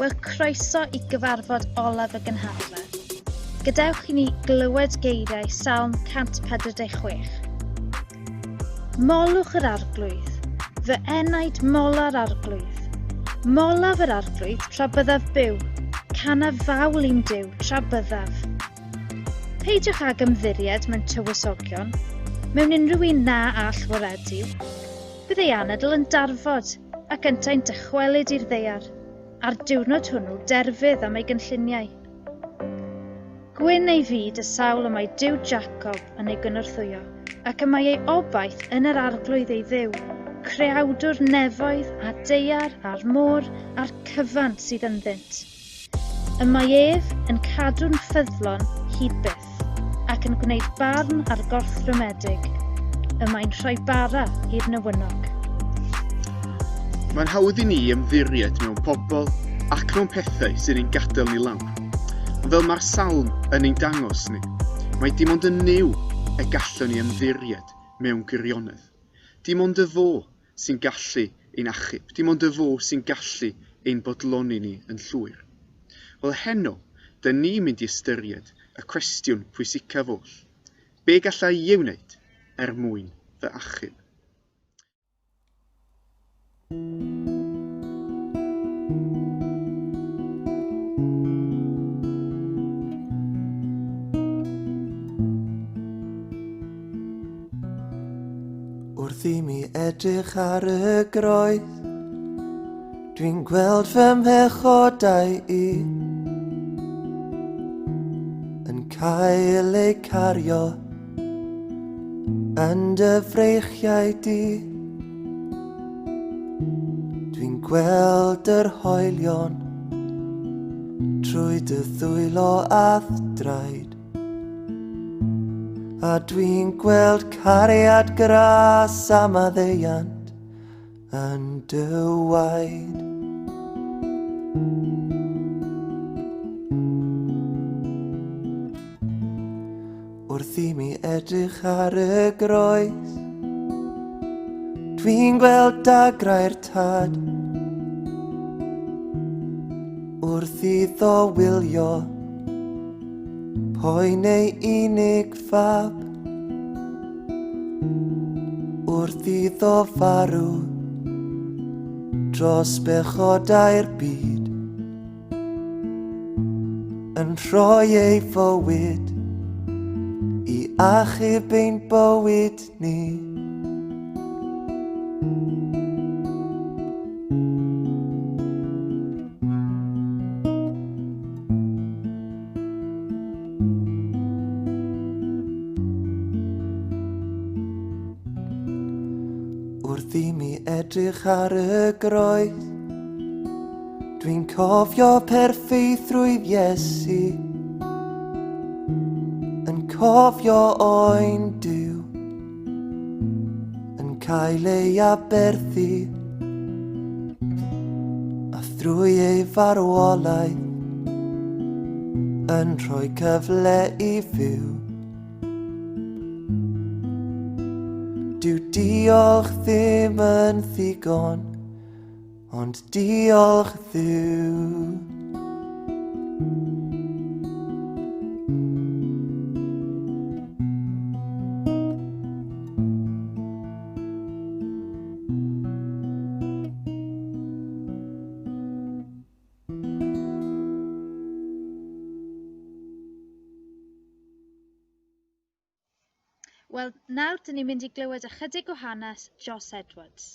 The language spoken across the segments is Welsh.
Wel, croeso i gyfarfod olaf y gynhadledd. Gadewch i ni glywed geiriau Salm 146. Molwch yr Arglwydd, fy enaid mola'r Arglwydd. Molaf yr Arglwydd tra byddaf byw, canaf fawl i'm Duw tra byddaf. Peidiwch ag ymddiried mewn tywysogion, mewn unrhyw un na all waredu. Bydd ei anadl yn darfod, ac yntau'n dychwelyd i'r ddaear, a'r diwrnod hwnnw derfydd am ei gynlluniau. Gwyn ei fyd y sawl y mae Duw Jacob yn ei gynorthwyo, ac y mae ei obaith yn yr Arglwydd ei Dduw, creawdwr nefoedd a daear a'r môr a'r cyfan sydd ynddynt. Y mae ef yn cadw'n ffyddlon hyd byth, ac yn gwneud barn ar gorthrymedig. Y mae'n rhoi bara i'r newynog. Mae'n hawdd i ni ymddiried mewn pobl ac mewn pethau sy'n ein gadael ni lawr. Ond fel mae'r salm yn ein dangos ni, mae dim ond yn Nuw y gallwn ni ymddiried mewn gwirionedd. Dim ond y fo sy'n gallu ein achub, dim ond y fo sy'n gallu ein bodloni ni yn llwyr. Wel heno, dyn ni'n mynd i ystyried y cwestiwn pwysicaf oll, be galla i ei wneud er mwyn fy achub? Wrth i mi edrych ar y groes Dwi'n gweld fy mhechodau i Yn cael eu cario Yn dy freichiau di Dwi'n gweld yr hoelion Trwy dy ddwylo a'th draed A dwi'n gweld cariad gras a maddeuant yn dy waed. Wrth i mi edrych ar y groes, dwi'n gweld dagrau'r tad. Wrth iddo wylio poen ei unig fab. Wrth iddo farw dros bechodau'r byd. Yn rhoi ei fywyd i achub ein bywyd ni. Wrth i mi edrych ar y groes Dwi'n cofio perffeithrwydd Iesu Yn cofio oen Duw Yn cael ei aberthu A thrwy ei farwolaeth Yn rhoi cyfle i fyw Dyw diolch ddim yn ddigon Ond diolch Dduw. Wel, nawr dyn ni'n mynd i glywed ychydig o hanes Joss Edwards.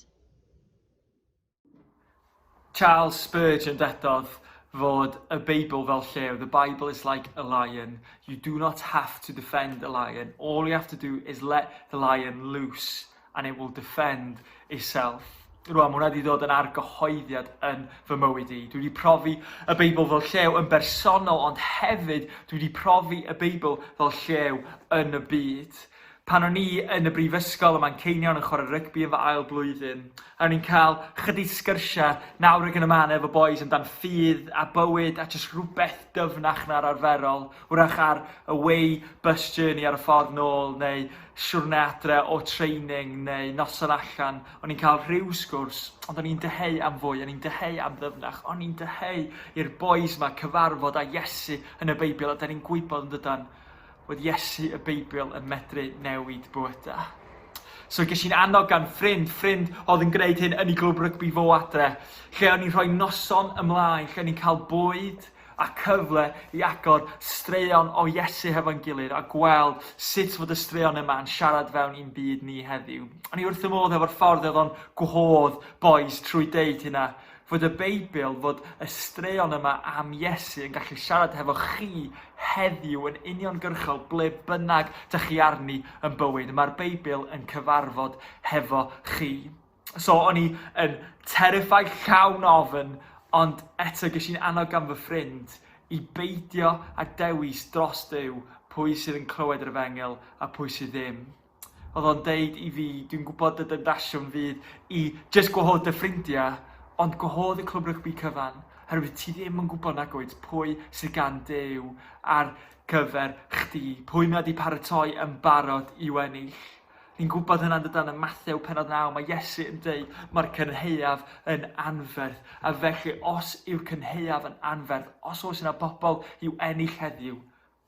Charles Spurgeon dwedodd fod y Beibl fel llew, the Bible is like a lion, you do not have to defend a lion, all you have to do is let the lion loose and it will defend itself. Rwan, mae hwnna wedi dod yn argyhoeddiad yn fy mywyd i. Dwi wedi profi y Beibl fel llew yn bersonol, ond hefyd dwi wedi profi y Beibl fel llew yn y byd. Pan o'n i yn y brifysgol ym Manceinion yn chwarae rygbi yn fy ail blwyddyn, a o'n i'n cael chydig sgyrsiau nawr ac yn y man efo boys amdan ffydd a bywyd a jyst rhywbeth dyfnach na'r arferol, wrach ar y way bus journey ar y ffordd nôl neu siwrne adre o training neu noson allan, o'n i'n cael rhyw sgwrs, ond o'n i'n dyheu am fwy, o'n i'n dyheu am ddyfnach, o'n i'n dyheu i'r boys 'ma cyfarfod â Iesu yn y Beibl a 'dan ni'n gwybod yn dydan Oedd Iesu y Beibl yn medru newid bywydau. So ges i'n annog gan ffrind, ffrind oedd yn gwneud hyn yn ei glwb rygbi fo adre, lle o'n i'n rhoi noson ymlaen, lle o'n i'n cael bwyd a cyfle i agor straeon o Iesu hefo'n gilydd a gweld sut fod y straeon yma yn siarad fewn i'n byd ni heddiw. O'n i wrth y modd efo'r ffordd oedd o'n gwahodd boys trwy deud hynna. Fod y Beibl, fod y straeon yma am Iesu yn gallu siarad hefo chi heddiw yn uniongyrchol ble bynnag dych chi arni yn bywyd. Mae'r Beibl yn cyfarfod hefo chi. So o'n i yn terrified, llawn ofn, ond eto ges i'n annog gan fy ffrind i beidio â dewis dros Dduw pwy sydd yn clywed yr efengyl a pwy sydd ddim. Oedd o'n deud i fi, dwi'n gwybod dy demtasiwn fydd i jyst gwahodd dy ffrindiau, ond gwahodd y clwb rygbi cyfan, oherwydd ti ddim yn gwybod nag wyt pwy sydd gan Duw ar gyfer chdi, pwy mae 'di paratoi yn barod i'w ennill. Ni'n gwybod hynna yn dydan, ym Mathew pennod 9, mae Iesu yn deud mae'r cynhaeaf yn anferth, a felly os yw'r cynhaeaf yn anferth, os oes yna bobl i'w ennill heddiw,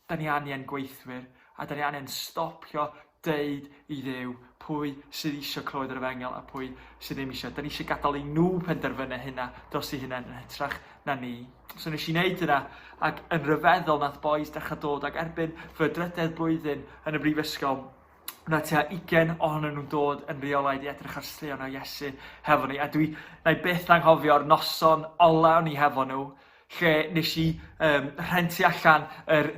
Da ni angen gweithwyr, a da ni angen stopio deud i Dduw pwy sydd eisiau clywed yr efengyl a pwy sydd ddim eisiau. Da ni eisiau gadael i nhw penderfynu hynna dros eu hunain yn hytrach na ni. So nes i wneud hynna, ac yn rhyfeddol nath boys dechrau dod, ac erbyn fy drydedd blwyddyn yn y brifysgol, na tua 20 ohonyn nhw'n dod yn rheolaidd i edrych ar straeon o Iesu hefo ni. A dwi, na i byth anghofio'r noson ola o'n i hefo nhw, lle nes i um, rhentu allan yr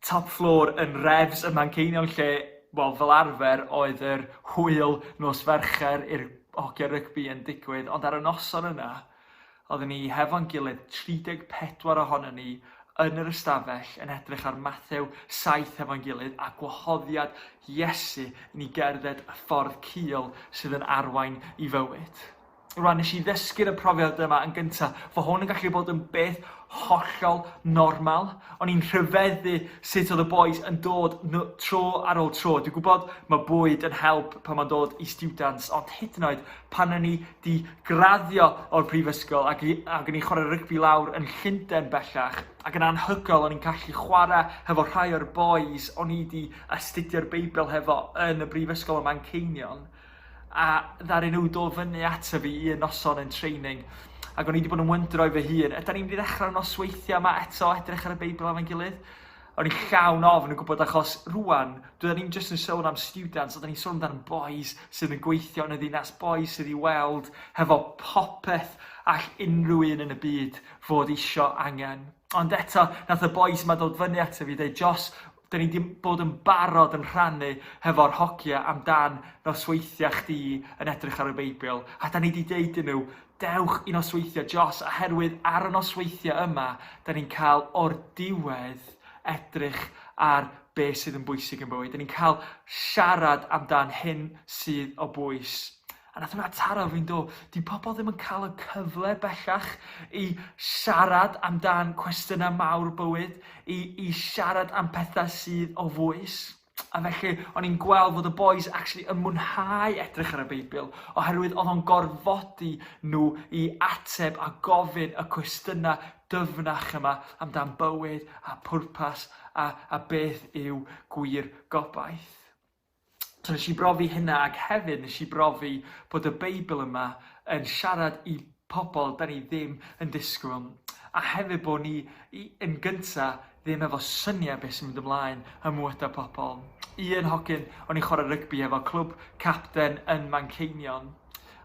top floor yn Revs ym Manceinion lle, wel, fel arfer oedd yr hwyl nos Fercher i'r hogia rygbi yn digwydd, ond ar y noson yna, oedden ni hefo'n gilydd, 34 ohonon ni, yn yr ystafell yn edrych ar Mathew 7 hefo'n gilydd a gwahoddiad Iesu i ni gerdded y ffordd cul sydd yn arwain i fywyd. Rwan, nes i ddysgu'r y profiad yma yn gyntaf, fo hwn yn gallu bod yn beth hollol normal. O'n i'n rhyfeddu sut oedd y boys yn dod tro ar ôl tro. Dwi'n gwybod mae bwyd yn help pan mae'n dod i students, ond hyd yn oed pan o'n i 'di graddio o'r prifysgol ac, i, ac o'n i'n chwarae rygbi lawr yn Llundain bellach, ac yn anhygoel o'n i'n gallu chwarae hefo rhai o'r boys o'n i 'di astudio'r Beibl hefo yn y brifysgol ym Manceinion. A ddaru nhw dod fyny ato fi un noson yn training ac o'n i wedi bod yn wyndro i fy hun, ydan ni'n mynd i ddechrau'r nosweithiau yma eto, edrych ar y Beibl efo'n gilydd? O'n i'n llawn ofn yn gwybod achos rwan, doedden ni'm jyst yn sôn am students, oedden ni'n sôn amdan boys sydd yn gweithio yn y ddinas, boys sydd i weld hefo popeth all unrhyw un yn y byd fod isio angen. Ond eto, nath y boys yma dod fyny ato fi a deud, Jos, 'Dan ni 'di bod yn barod yn rhannu hefo'r hogia amdan nosweithia chdi yn edrych ar y Beibl, a 'dan ni 'di deud i nhw, dewch i nosweithia Jos, oherwydd ar y nosweithia yma, 'dan ni'n cael o'r diwedd edrych ar be sydd yn bwysig yn bywyd. 'Dan ni'n cael siarad amdan hyn sydd o bwys. A nath hwnna taro fi'n do. 'Di pobl ddim yn cael y cyfle bellach i siarad amdan cwestiynau mawr bywyd, i, i siarad am pethau sydd o fwys. A felly, o'n i'n gweld fod y boys actually yn mwynhau edrych ar y Beibl, oherwydd oedd o'n gorfodi nhw i ateb a gofyn y cwestiynau dyfnach yma amdan bywyd a pwrpas a, a beth yw gwir gobaith. So nes i brofi hynna ac hefyd nes i brofi bod y Beibl yma yn siarad i pobl da ni ddim yn disgwyl. A hefyd bod ni i, yn gynta ddim efo syniad beth sy'n mynd ymlaen ym mywydau pobl. Un hogyn o'n i'n chwarae rygbi efo clwb capten yn Manceinion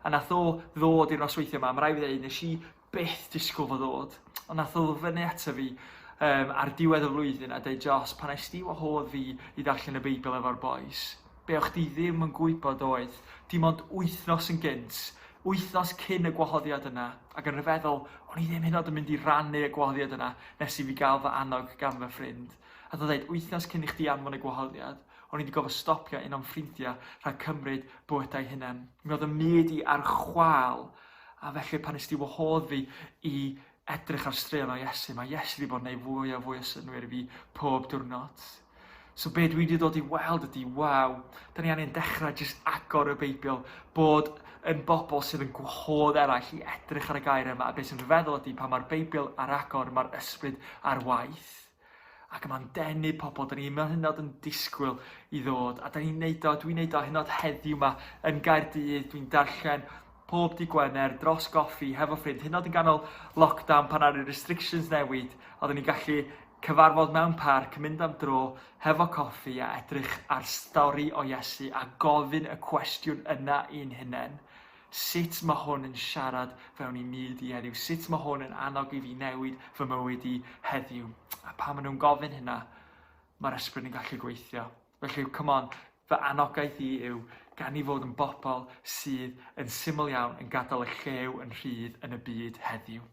a nath o ddod i'r nosweithiau yma. Mae rhaid fi ddeud, nes i byth disgwyl fo ddod. Ond nath o ddod fyny ato fi um, ar diwedd y flwyddyn a deud, Jos, pan es di wahodd fi i ddarllen y Beibl efo'r boys, be o'ch di ddim yn gwybod oedd, dim ond wythnos yn gynt, wythnos cyn y gwahoddiad yna, ac yn rhyfeddol, o'n i ddim hyd yn oed yn mynd i rannu y gwahoddiad yna nes i fi gael fy annog gan fy ffrind. A dod dweud, wythnos cyn i chdi anfon y gwahoddiad, O'n i wedi gofod stopio un o'n ffrindiau rhag cymryd bywydau hunain. Mi oedd y myd i ar chwal, a felly pan nes di wahodd fi i edrych ar straeon o Iesu, mae Iesu wedi bod yn gwneud fwy a fwy o synnwyr i fi pob diwrnod. So be dwi wedi dod i weld ydy, waw, da ni angen dechrau jyst agor y Beibl, bod yn bobl sydd yn gwahodd eraill i edrych ar y gair yma, a beth sy'n rhyfeddol ydy pan mae'r Beibl ar agor, mae'r ysbryd ar waith. Ac mae'n denu pobl, da ni ddim hyd yn oed yn disgwyl i ddod, a da ni'n neud o, dwi'n neud o hyd yn oed heddiw yma yn Gaerdydd, dwi'n darllen pob dy Gwener dros goffi hefo ffrind, hyd yn oed yn ganol lockdown pan ar y restrictions newid, oedden ni'n gallu cyfarfod mewn parc, mynd am dro hefo coffi a edrych ar stori o Iesu a gofyn y cwestiwn yna i'n hunain, sut mae hwn yn siarad fewn i myd i heddiw? Sut mae hwn yn annog i fi newid fy mywyd i heddiw? A pan maen nhw'n gofyn hynna, mae'r ysbryd yn gallu gweithio. Felly, come on, fy anogaeth i yw gan i fod yn bobl sydd yn syml iawn yn gadael y llew yn rhydd yn y byd heddiw.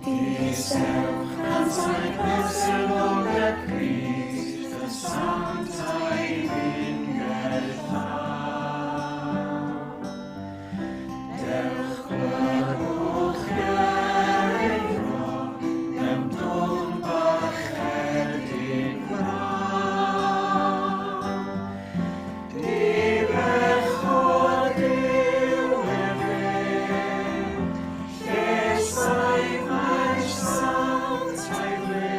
Distewch amser presenoldeb Crist, y sanctaidd ungell llaw. Dewch gwelwch ger ei fron, mewn dwfn bachedig frau. Dibechod yw efe, lle saif mae'r sanctaidd le.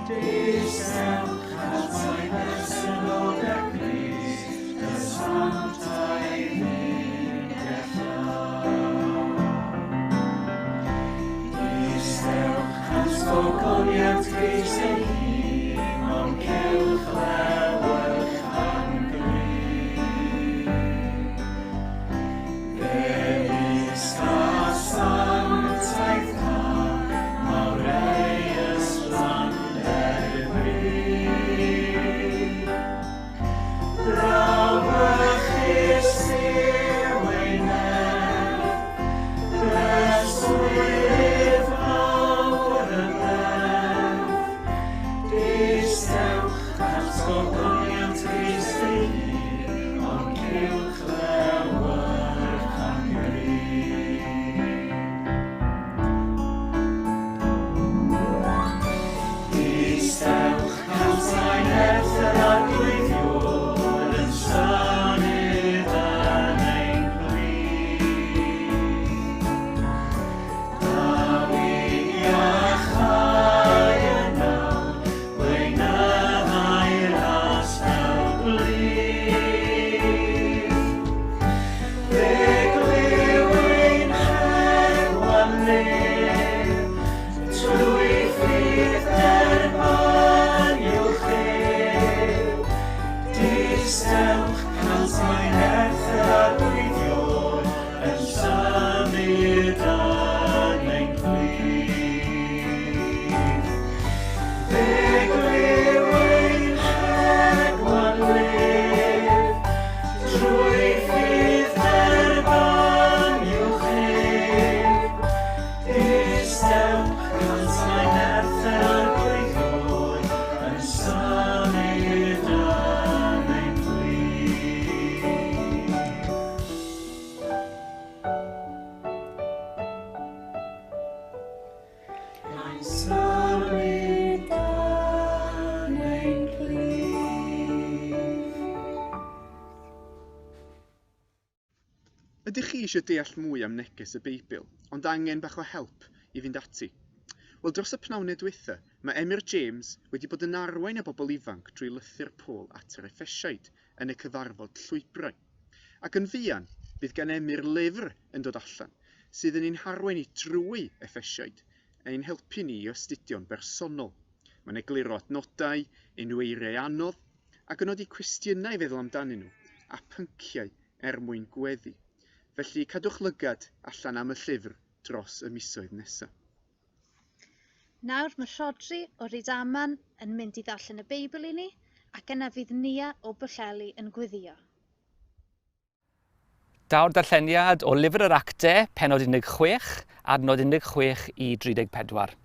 Distewch at ei bresenoldeb Crist, y sanctaidd ungell Distewch at gogoniant Crist ei hun, ond cewch lewyrch angry. Fe ddysg a sanctaidd da, mawr ei ysblander bryd. Brawychus yw ei nerth, breswydd mawr y berth. Distewch at gogoniant Crist ei hun, ond cewch lewyrch angry. Distewch cantau nerth yr Arglwydd Iôr yn symud yn ein plith. Daw i iachau yn awr, gweinyddau ras fel gwlith. Fe glyw ein henwa'n lef, trwy ffydd derbyniwch ef. Distewch cantau nerth yr Arglwydd Iôr yn symud yn ein plith. Fe glyw ein henwa'n lef, trwy ffydd derbyniwch ef. Distewch cantau nerth yr Arglwydd Iôr yn symud yn ein plith. Mae'n symud yn ein plith. Ydych chi eisiau deall mwy am neges y Beibl, ond angen bach o help i fynd ati? Wel, dros y pnawnau dwytha, mae Emyr James wedi bod yn arwain y bobl ifanc drwy lythyr Paul at yr Effesiaid yn y cyfarfod llwybrau. Ac yn fuan, bydd gan Emyr lyfr yn dod allan, sydd yn ein harwain ni drwy Effesiaid, ein helpu ni i astudio'n bersonol. Mae'n egluro adnodau, unrhyw eiriau anodd, ac yn nodi cwestiynau i feddwl amdanyn nhw, a pynciau er mwyn gweddi. Felly cadwch lygad allan am y llyfr dros y misoedd nesaf. Nawr mae Rhodri o Rydaman yn mynd i ddarllen y Beibl i ni, Ac yna fydd Nia o Bwllheli yn gweddïo. Daw'r darlleniad o Lyfr yr Actau, pennod 16, adnod 16 i 34.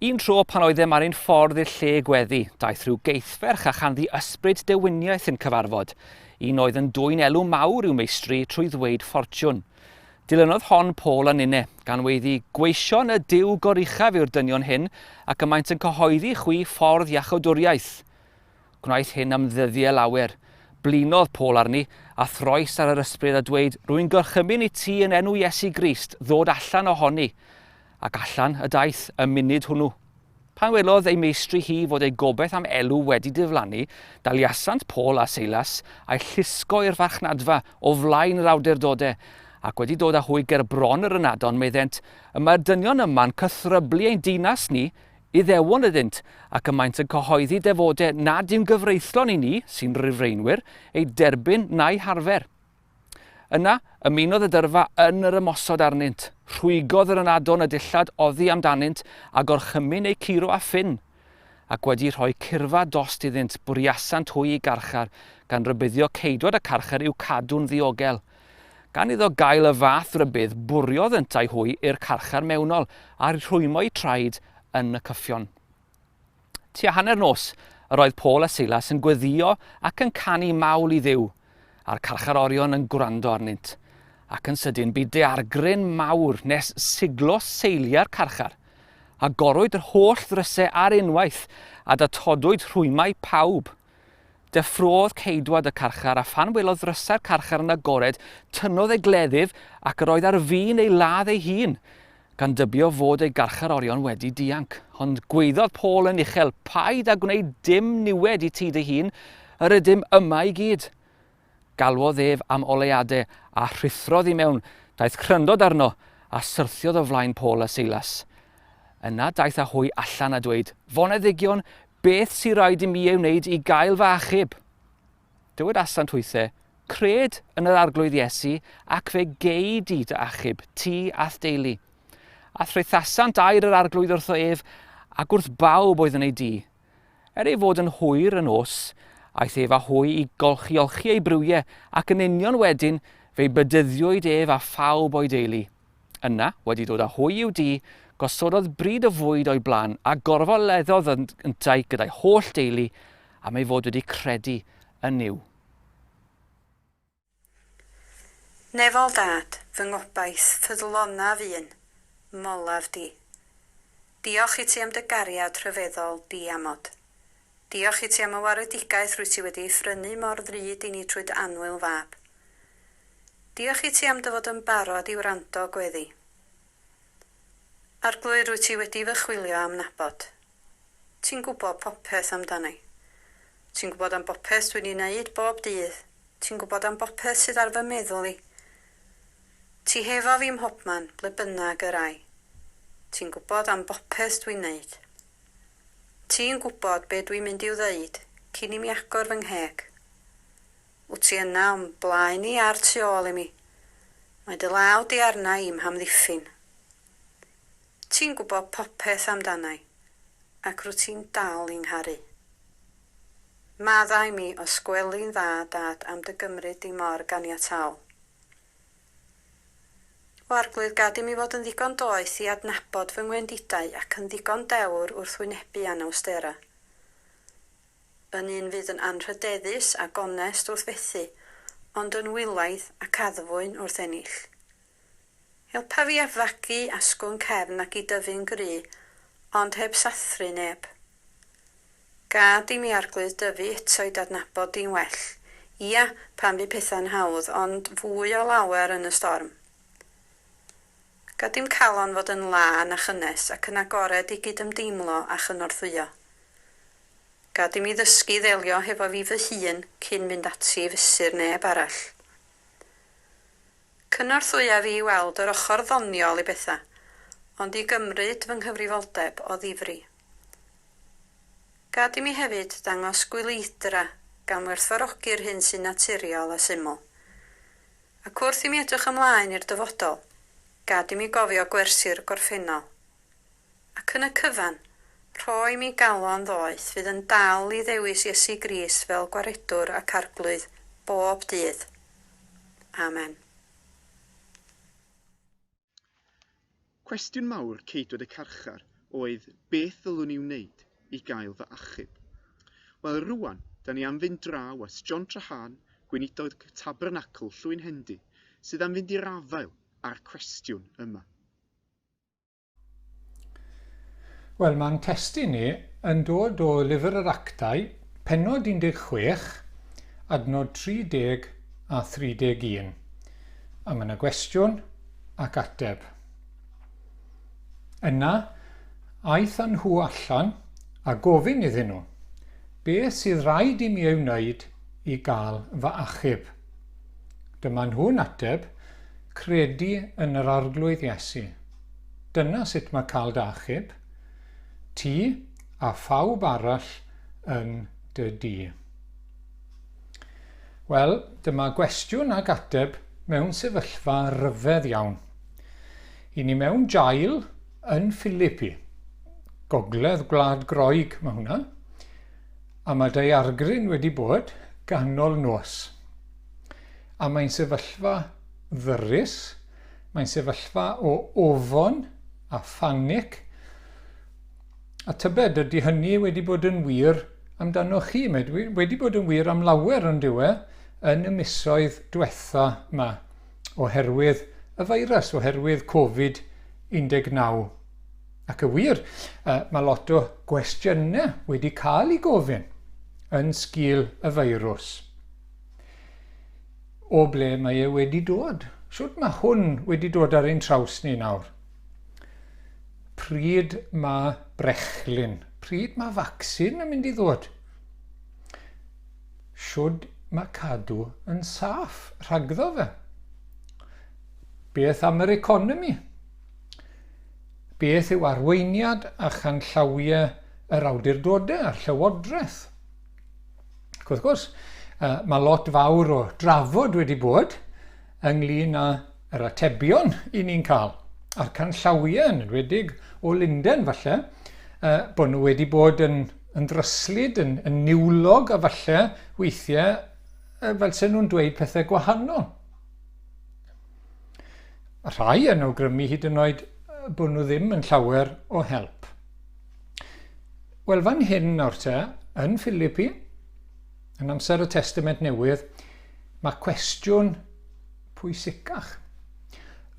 Un tro pan oeddem ar ein ffordd i'r lle gweddi, daeth rhyw geithferch a chanddi ysbryd dewiniaeth yn cyfarfod, un oedd yn dwyn elw mawr i'w meistri trwy ddweud ffortiwn. Dilynodd hon Paul a ninne, gan weiddi, Gweision y Duw goruchaf yw'r dynion hyn, ac y maent yn cyhoeddi i chwi ffordd iachawdwriaeth. Gwnaeth hyn am ddyddiau lawer. Blinodd Paul arni, a throes ar yr ysbryd a dweud, Rwy'n gorchymyn i ti yn enw Iesu Grist ddod allan ohoni. Ac allan y daeth y munud hwnnw. Pan welodd ei meistri hi fod ei gobaith am elw wedi diflannu, daliasant Paul a Seilas, a'u llusgo i'r farchnadfa o flaen yr awdurdodau, ac wedi dod â hwy ger bron yr ynadon, meddent, Y mae'r dynion yma'n cythryblu ein dinas ni, Iddewon ydynt, ac y maent yn cyhoeddi defodau nad yw'n gyfreithlon i ni, sy'n Rufeinwyr, eu derbyn na'u harfer. Yna, ymunodd y dyrfa yn yr ymosod arnynt. Rhwygodd yr ynadon y dillad oddi amdanynt a gorchymyn eu curo â ffyn. Ac wedi rhoi curfa dost iddynt, bwriasant hwy i garchar, gan rybuddio ceidwad y carchar i'w cadw'n ddiogel. Gan iddo gael y fath rybudd, bwriodd yntau hwy i'r carchar mewnol, a rhwymo'u traed yn y cyffion. Tua hanner nos, yr oedd Paul a Silas yn gweddïo ac yn canu mawl i Dduw, a'r carcharorion yn gwrando arnynt. Ac yn sydyn bu daeargryn mawr nes siglo seiliau'r carchar. Agorwyd yr holl ddrysau ar unwaith, a datodwyd rhwymau pawb. Deffrôdd ceidwad y carchar, a phan welodd ddrysau'r carchar yn agored, tynnodd ei gleddyf ac yr oedd ar fin ei ladd ei hun, gan dybio fod ei garcharorion wedi dianc. Ond gwaeddodd Paul yn uchel, Paid â gwneud dim niwed i ti dy hun, yr ydym yma i gyd. Galwodd ef am oleuadau a rhuthrodd i mewn, daeth cryndod arno, a syrthiodd o flaen Paul a Seilas. Yna daeth â hwy allan a dweud, Foneddigion, beth sy raid i mi ei wneud i gael fy achub? Dywedasant hwythe, Cred yn yr Arglwydd Iesu, ac fe gei di dy achub, ti a'th deulu. A thraethasant air yr Arglwydd wrtho ef, ac wrth bawb oedd yn ei dŷ. Er ei fod yn hwyr y nos, aeth ef â hwy i golchi olchi eu briwiau, ac yn union wedyn fe'i bedyddiwyd ef a phawb o'i deulu. Yna, wedi dod â hwy i'w dŷ, gosododd bryd o fwyd o'i blaen, a gorfoleddodd yntau gyda'i holl deulu am ei fod wedi credu yn Nuw. Nefol Dad, fy ngobaith, ffyddlonaf un, molaf di. Diolch i ti am dy gariad rhyfeddol di-amod. Diolch i ti am y waredigaeth rwyt ti wedi ei phrynu mor ddrud i ni trwy dy annwyl Fab. Diolch i ti am dy fod yn barod i wrando gweddi. Arglwydd, rwyt ti wedi fy chwilio a'm nabod. Ti'n gwybod popeth amdana i. Ti'n gwybod am bopeth dwi'n ei wneud bob dydd. Ti'n gwybod am bopeth sydd ar fy meddwl i. Ti hefo fi mhobman, ble bynnag yr ai. Ti'n gwybod am bopeth dwi'n neud. Ti'n gwybod be dwi'n mynd i'w ddeud cyn i mi agor fy ngheg. Wt ti yna o'm blaen i a'r tu ôl i mi. Mae dy law di arna i'm hamddiffyn. Ti'n gwybod popeth amdana i, ac rwyt ti'n dal i ngharu. Maddau i mi os gweli'n dda, Dad, am dy gymryd di mor ganiataol. O Arglwydd, gad i mi fod yn ddigon doeth i adnabod fy ngwendidau ac yn ddigon dewr wrth wynebu anawsterau. Yn un fydd yn anrhydeddus a gonest wrth fethu, ond yn wylaidd ac addfwyn wrth ennill. Helpa fi a fagu asgwrn cefn ac i dyfu'n gry, ond heb sathru neb. Gad i mi, Arglwydd, dyfu eto i d'adnabod di'n well, ia, pan fu pethau'n hawdd, ond fwy o lawer yn y storm. Gad i'm calon fod yn lân a chynnes ac yn agored i gydymdeimlo a chynorthwyo. Gad i mi ddysgu i ddelio hefo fi fy hun cyn mynd ati i fesur neb arall. Cynorthwya fi i weld yr ochr ddoniol i bethau, ond i gymryd fy nghyfrifoldeb o ddifri. Gad i mi hefyd ddangos gwyleidra gan werthfawrogi'r hyn sy'n naturiol a syml. Ac wrth i mi edrych ymlaen i'r dyfodol, gad i mi gofio gwersi'r gorffennol. Ac yn y cyfan, Rho i mi galon ddoeth fydd yn dal i ddewis Iesu Grist fel Gwaredwr ac Arglwydd bob dydd. Amen. Cwestiwn mawr ceidwad y carchar oedd 'Beth ddylwn i wneud i gael fy achub? Wel rŵan, da ni am fynd draw at John Trahan, gweinidog Tabernacl Llwynhendy, sydd am fynd i'r afael â'r cwestiwn yma. Wel, mae'n testun ni yn dod o Lyfr yr Actau, pennod 16, adnod 30 a 31. A mae yna gwestiwn ac ateb. Yna, aeth â nhw allan a gofyn iddyn nhw, Beth sydd rhaid i mi ei wneud i gael fy achub? Dyma nhw'n ateb, Credu yn yr Arglwydd Iesu. Dyna sut mae cael dy achub, ti a phawb arall yn dy dŷ. Wel, dyma gwestiwn ac ateb mewn sefyllfa ryfedd iawn. I ni mewn jail yn Philippi, gogledd Gwlad Groeg mae hwnna, a mae daeargryn wedi bod ganol nos. A mae'n sefyllfa ddyrus, Mae'n sefyllfa o ofon a phanic. A tybed, ydy hynny wedi bod yn wir amdanoch chi? Mae wedi bod yn wir am lawer yn dyw e yn y misoedd diwetha yma oherwydd y feirws, oherwydd Covid-19. Ac y wir, mae lot o gwestiynau wedi cael eu gofyn yn sgil y feirws. O ble mae e wedi dod? Shwt mae hwn wedi dod ar ein traws ni nawr? Pryd mae brechlyn? Pryd mae vaccine yn mynd i ddod? Shwd mae cadw yn saff rhagddo fe? Beth am yr economi? Beth yw arweiniad a chanllawiau yr awdurdodau a'r llywodraeth? Ac wrth gwrs, uh, mae lot fawr o drafod wedi bod ynglyn â yr atebion i ni'n cael, a'r canllawiau yn enwedig o Lunden falle, uh, bod nhw wedi bod yn, yn ddryslyd, yn, yn niwlog a falle weithiau uh, fel sy'n nhw'n dweud pethau gwahanol. Rhai yn awgrymu hyd yn oed bod nhw ddim yn llawer o help. Wel, fan hyn nawr te, yn Philippi, yn amser y Testament Newydd, mae cwestiwn pwysicach.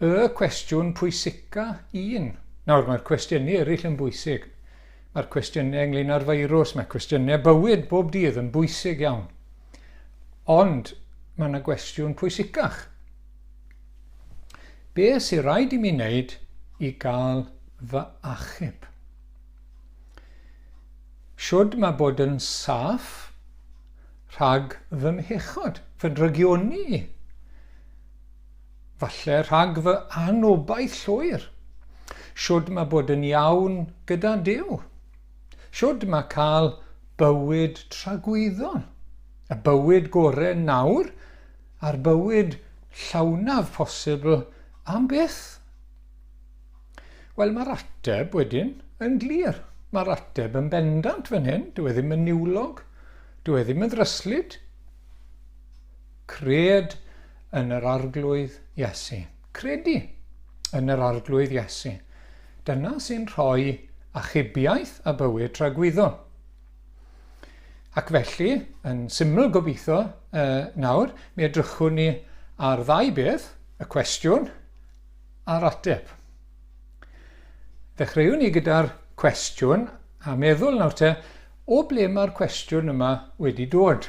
Y cwestiwn pwysica un. Nawr, mae'r cwestiynau eraill yn bwysig. Mae'r cwestiynau ynglyn â'r feirws, mae cwestiynau bywyd bob dydd yn bwysig iawn. Ond mae yna gwestiwn pwysicach. Be sy'n rhaid i mi wneud i gael fy achub? Shwd mae bod yn saff rhag fy mhechod, fy ndrygioni i? Falle rhag fy anobaith llwyr. Shwd mae bod yn iawn gyda Duw? Shwd mae cael bywyd tragwyddol? Y bywyd gore nawr a'r bywyd llawnaf posibl am byth? Wel, mae'r ateb wedyn yn glir. Mae'r ateb yn bendant fan hyn. Dyw e ddim yn niwlog. Dyw e ddim yn ddryslyd. Cred yn yr Arglwydd Iesu. Credu yn yr Arglwydd Iesu. Dyna sy'n rhoi achubiaeth a bywyd tragwyddol. Ac felly, yn syml gobeithio uh, nawr, mi edrychwn ni ar ddau beth, y cwestiwn a'r ateb. Ddechreuwn ni gyda'r cwestiwn a meddwl nawr te, o ble mae'r cwestiwn yma wedi dod?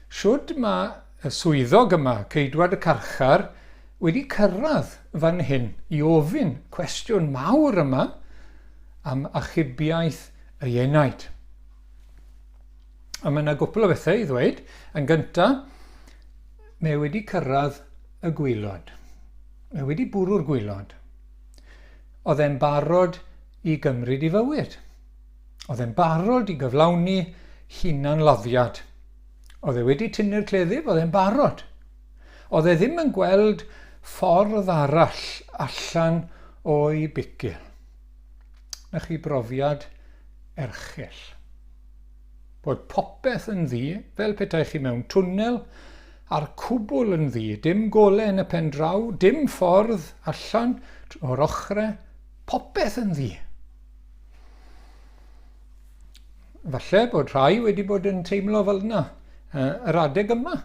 Shwd mae y swyddog yma, ceidwad y carchar, wedi cyrraedd fan hyn i ofyn cwestiwn mawr yma am achubiaeth ei enaid? A mae yna gwpl o bethau i ddweud. Yn gyntaf, mae wedi cyrraedd y gwylod. Mae wedi bwrw'r gwylod. Oedd e'n barod i gymryd i fywyd. Oedd e'n barod i gyflawni hunanladdiad. Oedd e wedi tynnu'r cleddyf, oedd e'n barod. Oedd e ddim yn gweld ffordd arall allan o'i bicil. Na chi brofiad erchyll. Bod popeth yn ddu, fel petai chi mewn twnnel, a'r cwbl yn ddu, dim gole yn y pen draw, dim ffordd allan o'r ochre, popeth yn ddu. Falle bod rhai wedi bod yn teimlo fel yna yr adeg yma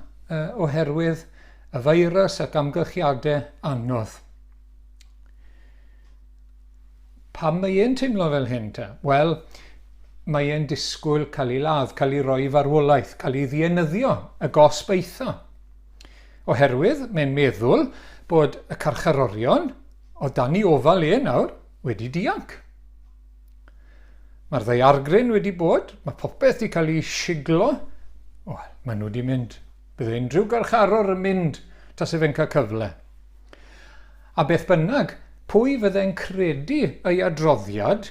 oherwydd y feirws ac amgylchiadau anodd. Pam mae e'n teimlo fel hyn te? Wel, mae e'n disgwyl cael ei ladd, cael ei roi i farwolaeth, cael ei ddienyddio, y gosb eitha. Oherwydd mae'n meddwl bod y carcharorion o dan ei ofal e nawr wedi dianc. Mae'r ddaeargryn wedi bod, mae popeth wedi cael ei siglo. Wel, maen nhw wedi mynd. Bydd unrhyw garcharor yn mynd tase fe'n cael cyfle. A beth bynnag, pwy fydde'n credu ei adroddiad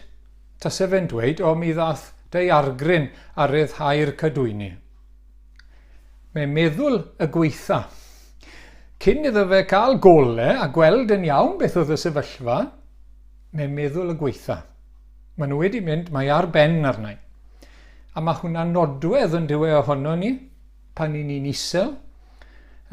tase fe'n dweud, o, mi ddath daeargryn a ryddhau'r cadwyni? Mae'n meddwl y gweitha. Cyn iddo fe cael gole a gweld yn iawn beth oedd y sefyllfa, mae'n meddwl y gweitha. Maen nhw wedi mynd, mae ar ben arna i. A mae hwnna'n nodwedd yn dywe ohono ni, pan i ni'n isel,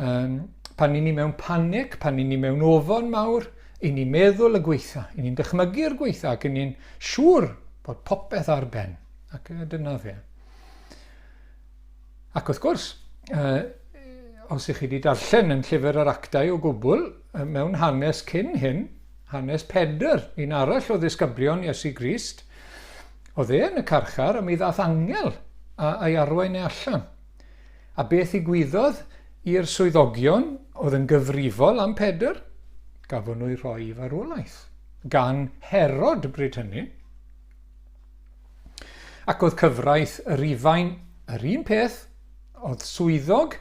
um, pan i ni mewn panic, pan i ni mewn ofon mawr, i ni'n meddwl y gweitha, i ni'n dychmygu'r gweitha ac i ni'n siŵr bod popeth ar ben. Ac dyna fe. Ac wrth gwrs, uh, os ych chi wedi darllen yn llyfr yr actau o gwbl, mewn hanes cyn hyn, hanes Pedr, un arall o ddisgyblion Iesu Grist, oedd e yn y carchar a mi ddath angel a, a'i arwain e allan. A beth ddigwyddodd i'r swyddogion oedd yn gyfrifol am Pedr? Gafon nhw eu rhoi i farwolaeth gan Herod bryd hynny. Ac oedd cyfraith y Rufain yr un peth, oedd swyddog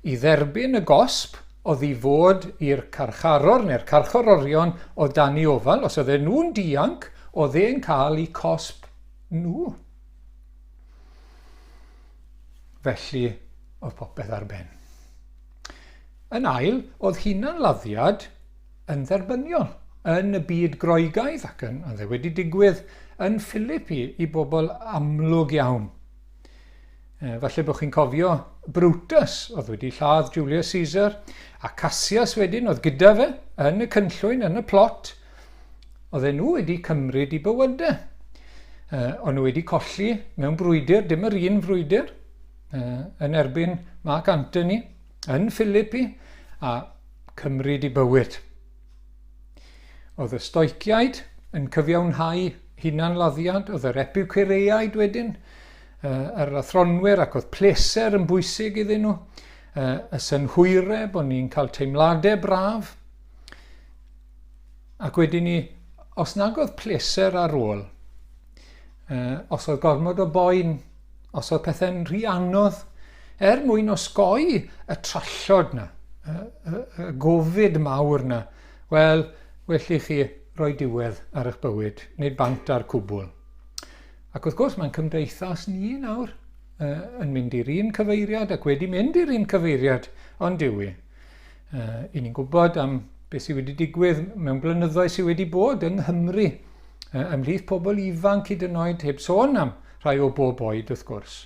i dderbyn y gosb oedd i fod i'r carcharor neu'r carcharorion oedd dan ei ofal, os oedden nhw'n dianc, oedd e'n cael eu cosb nhw. Felly, oedd popeth ar ben. Yn ail, oedd hunanladdiad yn dderbyniol yn y byd Groegaidd ac yn, oedd e wedi digwydd yn Philippi i bobl amlwg iawn. E, falle bod chi'n cofio Brutus, oedd wedi lladd Julius Caesar, a Cassius wedyn oedd gyda fe yn y cynllwyn, yn y plot. Oedden nhw wedi cymryd i bywydau. E, o'n nhw wedi colli mewn brwydr, dim yr un frwydr, e, yn erbyn Mark Antony yn Philippi, a cymryd i bywyd. Oedd y Stoiciaid yn cyfiawnhau hunanladdiad, oedd yr Epicureaid wedyn, yr athronwyr ac oedd pleser yn bwysig iddyn nhw, y synhwyre bod ni'n cael teimladau braf. Ac wedyn ni, os nag oedd pleser ar ôl, os oedd gormod o boen, os oedd pethau'n rhy anodd, er mwyn osgoi y trallod na, y, y, y gofid mawr na, wel, well i chi roi diwedd ar eich bywyd, neu bant ar cwbl. Ac wrth gwrs, mae'n cymdeithas ni nawr uh, yn mynd i'r un cyfeiriad ac wedi mynd i'r un cyfeiriad, ond yw i. Uh, I ni'n gwybod am beth sydd wedi digwydd mewn blynyddoedd sydd wedi bod yng Nghymru, uh, ymhlith pobl ifanc hyd yn oed, heb sôn am rhai o bob oed wrth gwrs.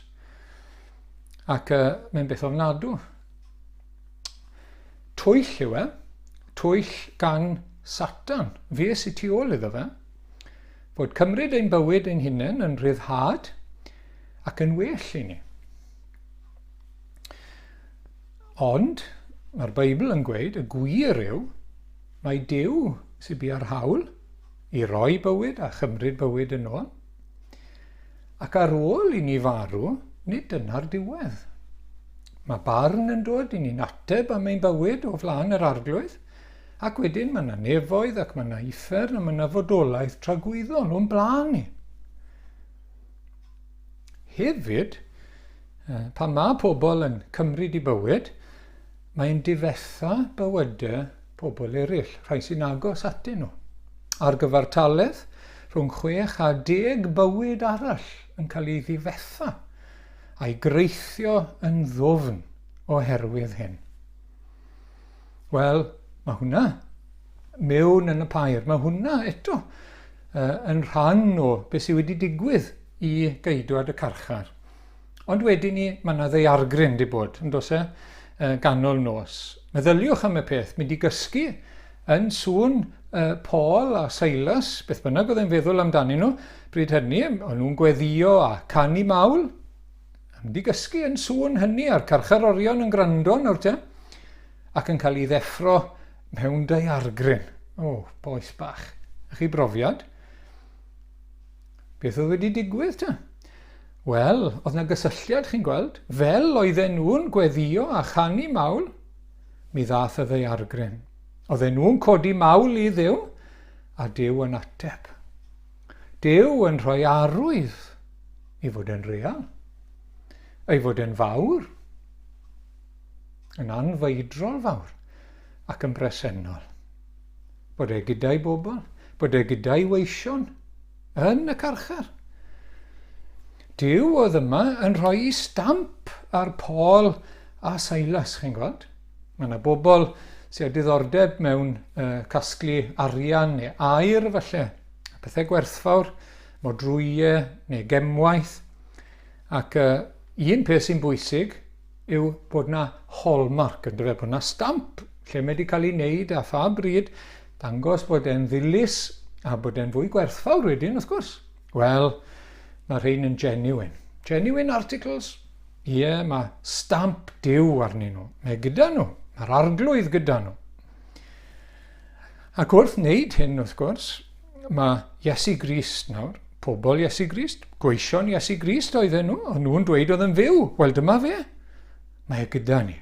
Ac uh, mae'n beth ofnadw. Twyll yw e, twyll gan Satan, fe sydd tu ôl iddo fe, fod cymryd ein bywyd ein hunain yn rhyddhad ac yn well i ni. Ond mae'r Beibl yn gweud y gwir yw mae Duw sydd bia'r hawl i roi bywyd a chymryd bywyd yn ôl. Ac ar ôl i ni farw, nid dyna'r diwedd. Mae barn yn dod i ni'n ateb am ein bywyd o flaen yr arglwydd, ac wedyn mae yna nefoedd ac mae yna uffern a mae yna fodolaeth tragwyddol o'n blaen ni. Hefyd, Pan mae pobl yn cymryd i bywyd, mae'n difetha bywydau pobl eraill, rhai sy'n agos atyn nhw. Ar gyfartaledd, rhwng 6 a 10 bywyd arall yn cael ei ddifetha a'i greithio yn ddwfn oherwydd hyn. Wel, mae hwnna mewn yn y pair. Mae hwnna eto uh, yn rhan o beth sydd wedi digwydd i geidwad y carchar. Ond wedyn ni, mae yna ddaeargryn di bod, yn does e, ganol nos. Meddyliwch am y peth, mynd i gysgu yn sŵn Paul a Silas, beth bynnag oedd e'n feddwl amdanyn nhw, bryd hynny, o'n nhw'n gweddio a canu mawl, a mynd i gysgu yn sŵn hynny a'r carcharorion yn gwrando nawr te, ac yn cael ei ddeffro mewn daeargryn. O, oh, boes bach. A chi brofiad? Beth oedd wedi digwydd ta? Wel, oedd na gysylltiad, chi'n gweld. Fel oedden nhw'n gweddio a chanu mawl, mi ddath y ddaeargryn. Oedden nhw'n codi mawl i Dduw, a Duw yn ateb. Duw yn rhoi arwydd i fod yn real, ei fod yn fawr, yn anfeidrol fawr, ac yn bresennol. Bod e gyda'i bobl, bod e gyda'i weision yn y carchar. Duw oedd yma yn rhoi stamp ar Paul a Silas, chi'n gweld? Mae yna bobl sydd â diddordeb mewn uh, casglu arian neu aur falle, pethau gwerthfawr, modrwyau neu gemwaith. Ac uh, un peth sy'n bwysig yw bod 'na hallmark yndyfe, bod 'na stamp lle mae wedi cael ei wneud a pha bryd, dangos bod e'n ddilys a bod e'n fwy gwerthfawr wedyn wrth gwrs. Wel, mae rhain yn genuine. Genuine articles, ie, yeah, mae stamp Duw arnyn nhw. Mae gyda nhw, mae'r arglwydd gyda nhw. Ac wrth wneud hyn, wrth gwrs, mae Iesu Grist nawr, pobl Iesu Grist, gweision Iesu Grist oedden nhw, o'n nhw'n dweud oedd yn fyw. Wel, dyma fe. Mae e gyda ni.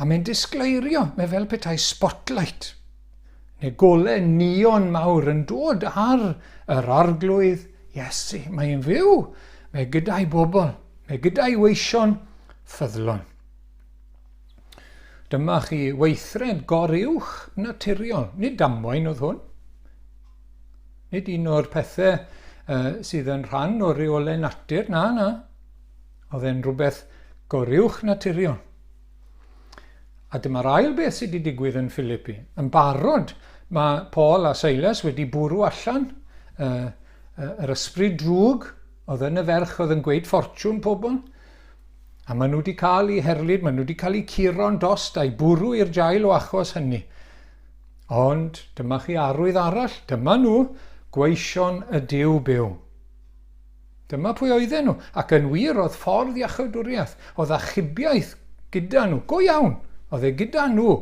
A mae'n disgleirio, mae fel petai spotlight, neu golau neon mawr yn dod ar yr arglwydd Iesu. Mae'n fyw, mae gyda'i bobl, mae gyda'i weision ffyddlon. Dyma chi weithred goruwch naturiol. Nid damwain oedd hwn. Nid un o'r pethau uh, sydd yn rhan o reolau natur. Na, na. Oedd e'n rhywbeth goruwch naturiol. A dyma'r ail beth sydd wedi digwydd yn Philippi. Yn barod, mae Paul a Silas wedi bwrw allan uh, yr ysbryd drwg oedd yn y ferch oedd yn gweud ffortiwn pobl. A maen nhw wedi cael eu herlid, maen nhw wedi cael eu curo'n dost a'i bwrw i'r jail o achos hynny. Ond dyma chi arwydd arall, dyma nhw, gweision y Duw byw. Dyma pwy oedden nhw, ac yn wir oedd ffordd iachawdwriaeth, oedd achubiaeth gyda nhw, go iawn, oedd e gyda nhw,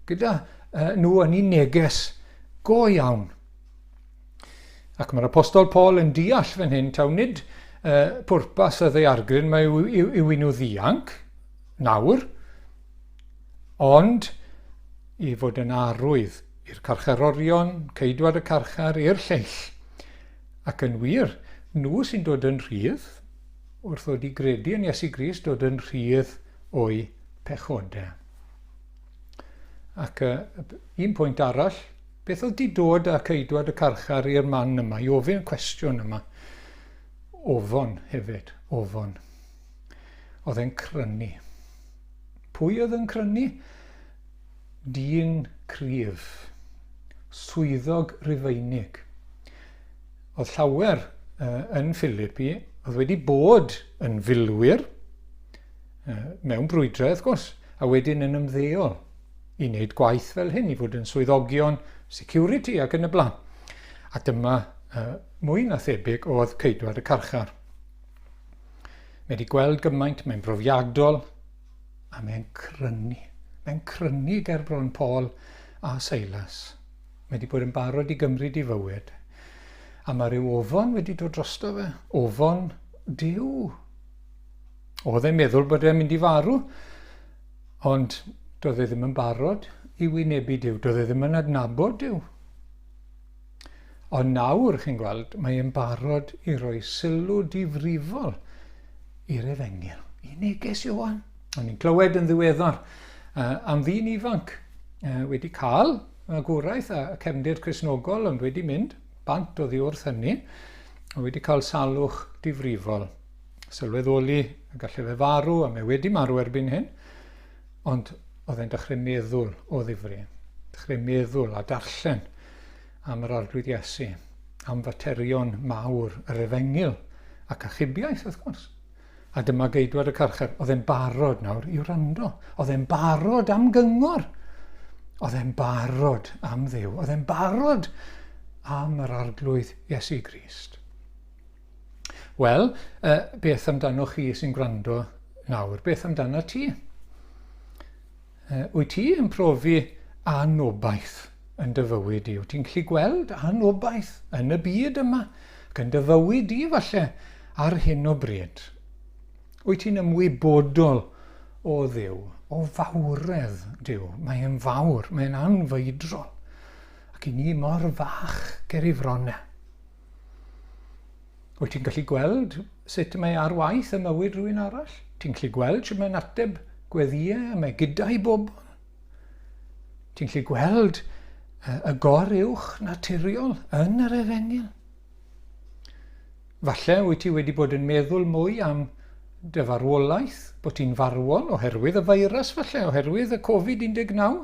gyda uh, nhw yn ei neges, go iawn. Ac mae'r Apostol Paul yn deall fan hyn taw nid uh, pwrpas y ddaeargryn mae yw, yw, yw i nhw ddianc nawr, ond i fod yn arwydd i'r carcharorion, ceidwad y carchar, i'r lleill. Ac yn wir, nhw sy'n dod yn rhydd, wrth ddod i gredu yn Iesu Grist, dod yn rhydd o'u pechodau. Ac uh, un pwynt arall, Beth oedd 'di dod â ceidwad y carchar i'r man yma, i ofyn y cwestiwn yma? Ofon hefyd, ofon. Oedd e'n crynu. Pwy oedd yn crynu? Dyn cryf. Swyddog Rufeinig. Oedd llawer uh, yn Philippi oedd wedi bod yn filwyr uh, mewn brwydrau, wrth gwrs, a wedyn yn ymddeol i wneud gwaith fel hyn, i fod yn swyddogion security ac yn y blaen. A dyma uh, mwy na thebyg oedd ceidwad y carchar. Mae wedi gweld gymaint, mae'n brofiadol, a mae'n crynu. Mae'n crynu ger bron Paul a Silas. Mae wedi bod yn barod i gymryd i fywyd. A mae rhyw ofon wedi dod drosto fe. Ofon Duw. Oedd e'n meddwl bod e'n mynd i farw, Ond doedd e ddim yn barod i wynebu Duw, doedd e ddim yn adnabod Duw. Ond nawr, chi'n gweld, mae e'n barod i roi sylw difrifol i'r efengyl, i neges Ioan. O'n i'n clywed yn ddiweddar uh, am ddyn ifanc uh, wedi cael magwraeth a cefndir Cristnogol ond wedi mynd bant oddi wrth hynny, a wedi cael salwch difrifol. Sylweddoli y gallai fe farw, a mae wedi marw erbyn hyn, ond oedd e'n dechrau meddwl o ddifri, dechrau meddwl a darllen am yr Arglwydd Iesu, am faterion mawr yr efengyl. Ac achubiaeth, wrth gwrs. A dyma geidwad y carchar. Oedd e'n barod nawr i wrando. Oedd e'n barod am gyngor. Oedd e'n barod am Dduw. Oedd e'n barod am yr Arglwydd Iesu Grist. Wel, uh, beth amdano chi sy'n gwrando nawr? Beth amdano ti? Uh, wyt ti yn profi anobaith yn dy fywyd di? Wyt ti'n gallu gweld anobaith yn y byd yma ac yn dy fywyd di falle ar hyn o bryd? Wyt ti'n ymwybodol o Dduw, o fawredd Duw? Mae'n fawr, mae'n anfeidrol. Ac i ni mor fach ger ei fronau. Wyt ti'n gallu gweld sut mae ar waith y mywyd rhywun arall? Ti'n gallu gweld sut mae'n ateb gweddïau a mae gyda'i bobl? Ti'n gallu gweld y gor-uwch naturiol yn yr efengyl? Falle wyt ti wedi bod yn meddwl mwy am dy farwolaeth, bod ti'n farwol oherwydd y feirws falle, oherwydd y Covid-19.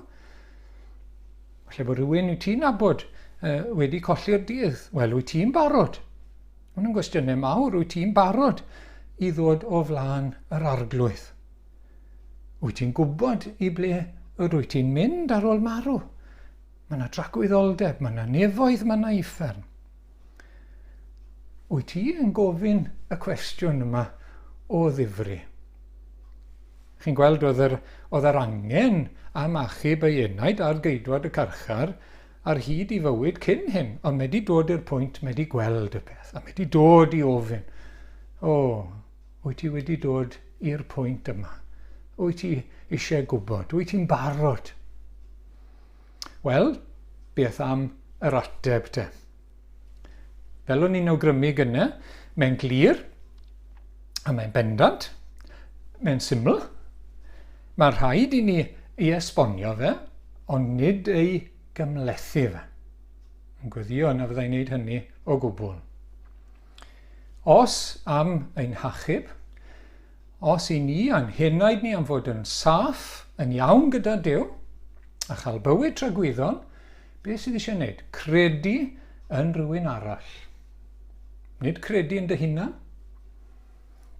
Falle bod rhywun wyt ti'n nabod wedi colli'r dydd. Wel, wyt ti'n barod? Hwn yn gwestiynau mawr. Wyt ti'n barod i ddod o flaen yr arglwydd? Wyt ti'n gwybod i ble yr wyt ti'n mynd ar ôl marw? Mae yna dragwyddoldeb, mae yna nefoedd, mae yna uffern. Wyt ti yn gofyn y cwestiwn yma o ddifri? Chi'n gweld, oedd yr, oedd yr angen am achub ei enaid ar geidwad y carchar ar hyd i fywyd cyn hyn, ond mae wedi dod i'r pwynt, mae wedi gweld y peth, a mae wedi dod i ofyn, o, wyt ti wedi dod i'r pwynt yma? Wyt ti eisiau gwybod? Wyt ti'n barod? Wel, beth am yr ateb te? Fel o'n i'n awgrymu gynne, mae'n glir, a mae'n bendant, mae'n syml. Mae'n rhaid i ni ei esbonio fe, ond nid ei gymhlethu fe. Yn gweddio na fyddai'n gwneud hynny o gwbl. Os am ein hachub, os i ni a'n henaid ni am fod yn saff, yn iawn gyda Duw, a chael bywyd tragwyddol, beth sydd eisiau gwneud? Credu yn rhywun arall. Nid credu yn dy hunan,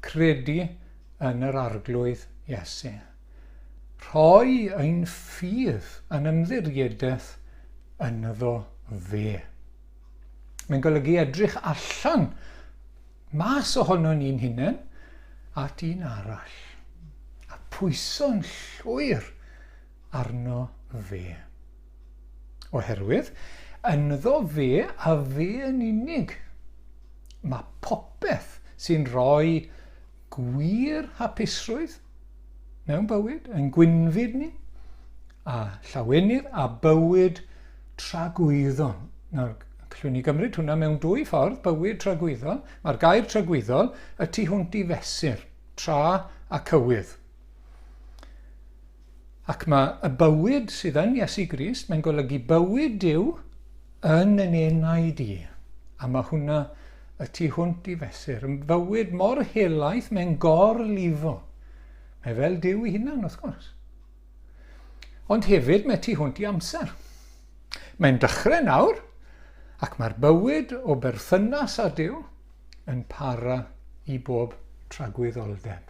credu yn yr Arglwydd Iesu. Rhoi ein ffydd yn ymddiriedaeth ynddo fe. Mae'n golygu edrych allan mas ohono ni'n hunain at un arall, a pwyso'n llwyr arno fe. Oherwydd, ynddo fe a fe yn unig, mae popeth sy'n rhoi gwir hapusrwydd mewn bywyd, yn gwynfyd ni, a llawenydd a bywyd tragwyddol. Nawr, gallwn ni gymryd hwnna mewn dwy ffordd, bywyd tragwyddol. Mae'r gair tragwyddol y tu hwnt i fesur, tra a cywydd. Ac mae y bywyd sydd yn Iesu Grist, mae'n golygu bywyd Duw yn yn enaid i. A mae hwnna y tu hwnt i fesur. Yn fywyd mor helaeth, mae'n gorlifo. Mae fel Duw ei hunan, wrth gwrs. Ond hefyd mae tu hwnt i amser. Mae'n dechrau nawr, ac mae'r bywyd o berthynas â Duw yn para i bob tragwyddoldeb.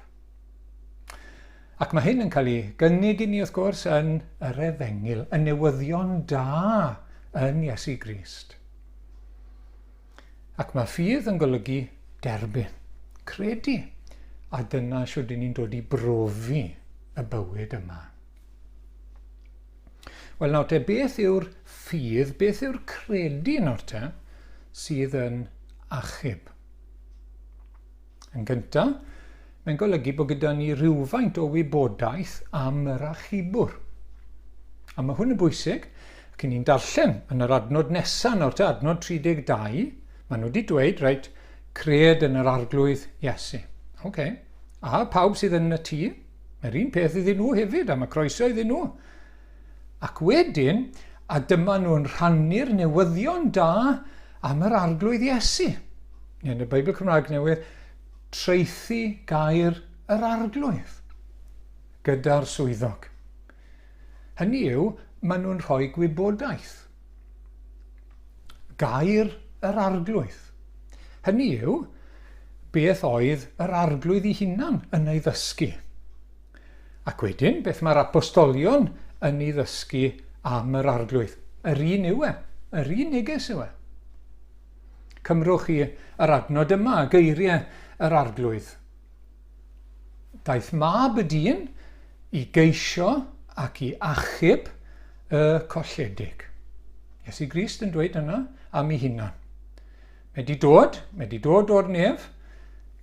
Ac mae hyn yn cael ei gynnig i ni, wrth gwrs, yn yr Efengyl, y newyddion da yn Iesu Grist. Ac mae ffydd yn golygu derbyn, credu, a dyna shwd 'yn ni'n dod i brofi y bywyd yma. Wel nawr te, beth yw'r ffydd, beth yw'r credu nawr te, sydd yn achub? Yn gyntaf, mae'n golygu bod gyda ni rhywfaint o wybodaeth am yr achubwr. A mae hwn yn bwysig, ac ni'n darllen yn yr adnod nesaf nawr te, adnod 32, maen nhw wedi dweud, reit, cred yn yr Arglwydd Iesu. Oce. Okay. A pawb sydd yn y tŷ, mae'r un peth iddyn nhw hefyd, a mae croeso iddyn nhw. Ac wedyn, a dyma nhw'n rhannu'r newyddion da am yr Arglwydd Iesu. Neu yn y Beibl Cymraeg Newydd, traethu gair yr Arglwydd gyda'r swyddog. Hynny yw, maen nhw'n rhoi gwybodaeth. Gair yr Arglwydd. Hynny yw, beth oedd yr arglwydd ei hunan yn ei ddysgu. Ac wedyn, beth mae'r apostolion yn ei ddysgu am yr arglwydd. Yr un yw e. Yr un neges yw e. Cymrwch chi yr adnod yma, geiriau yr arglwydd. Daeth mab y dyn i geisio ac i achub y colledig. Iesu Grist yn dweud yna am ei hunan. Mae di dod, mae di dod o'r nef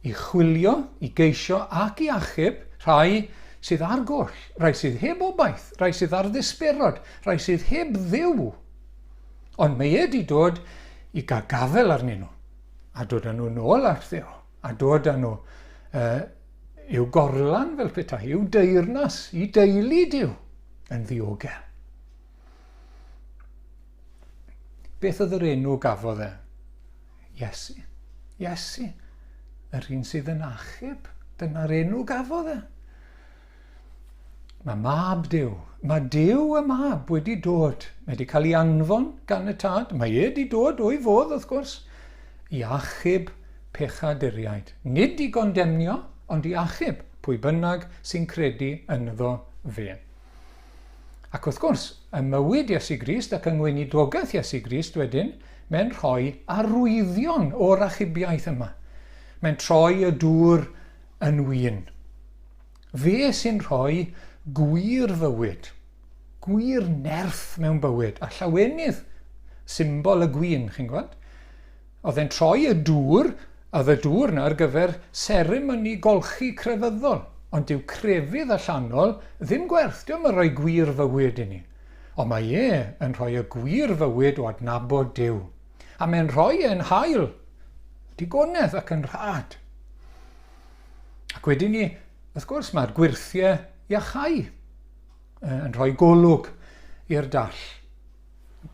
i chwilio, i geisio ac i achub rhai sydd ar goll, rhai sydd heb obaith, rhai sydd ar ddisperod, rhai sydd heb ddiw. Ond mae e di dod i gael gafel arnyn nhw a dod â nhw nôl at Dduw a dod â nhw uh, i'w gorlan fel petai, i'w deyrnas, i deulu Duw yn ddiogel. Beth oedd yr enw gafodd e? Iesu. Iesu. Yr un sydd yn achub. Dyna'r enw gafodd e. Mae mab Duw, mae Duw y mab wedi dod. Mae wedi cael ei anfon gan y tad. Mae e wedi dod o'i fodd, wrth gwrs, i achub pechaduriaid. Nid i gondemnio, ond i achub pwy bynnag sy'n credu ynddo fe. Ac wrth gwrs, ym mywyd Iesu Grist ac yng ngweinidogaeth Iesu Grist wedyn, mae'n rhoi arwyddion o'r achubiaeth yma. Mae'n troi y dŵr yn win. Fe sy'n rhoi gwir fywyd, gwir nerth mewn bywyd, a llawenydd, symbol y gwin, chi'n gweld? Oedd e'n troi y dŵr, oedd y dŵr 'na ar gyfer seremoni golchi crefyddol, ond dyw crefydd allanol ddim gwerth, dio'm yn rhoi gwir fywyd i ni. Ond mae e yn rhoi y gwir fywyd o adnabod Duw. A mae'n rhoi e'n hael, digonedd ac yn rhad. Ac wedyn ni, wrth gwrs, mae'r gwyrthiau iachau yn rhoi golwg i'r dall.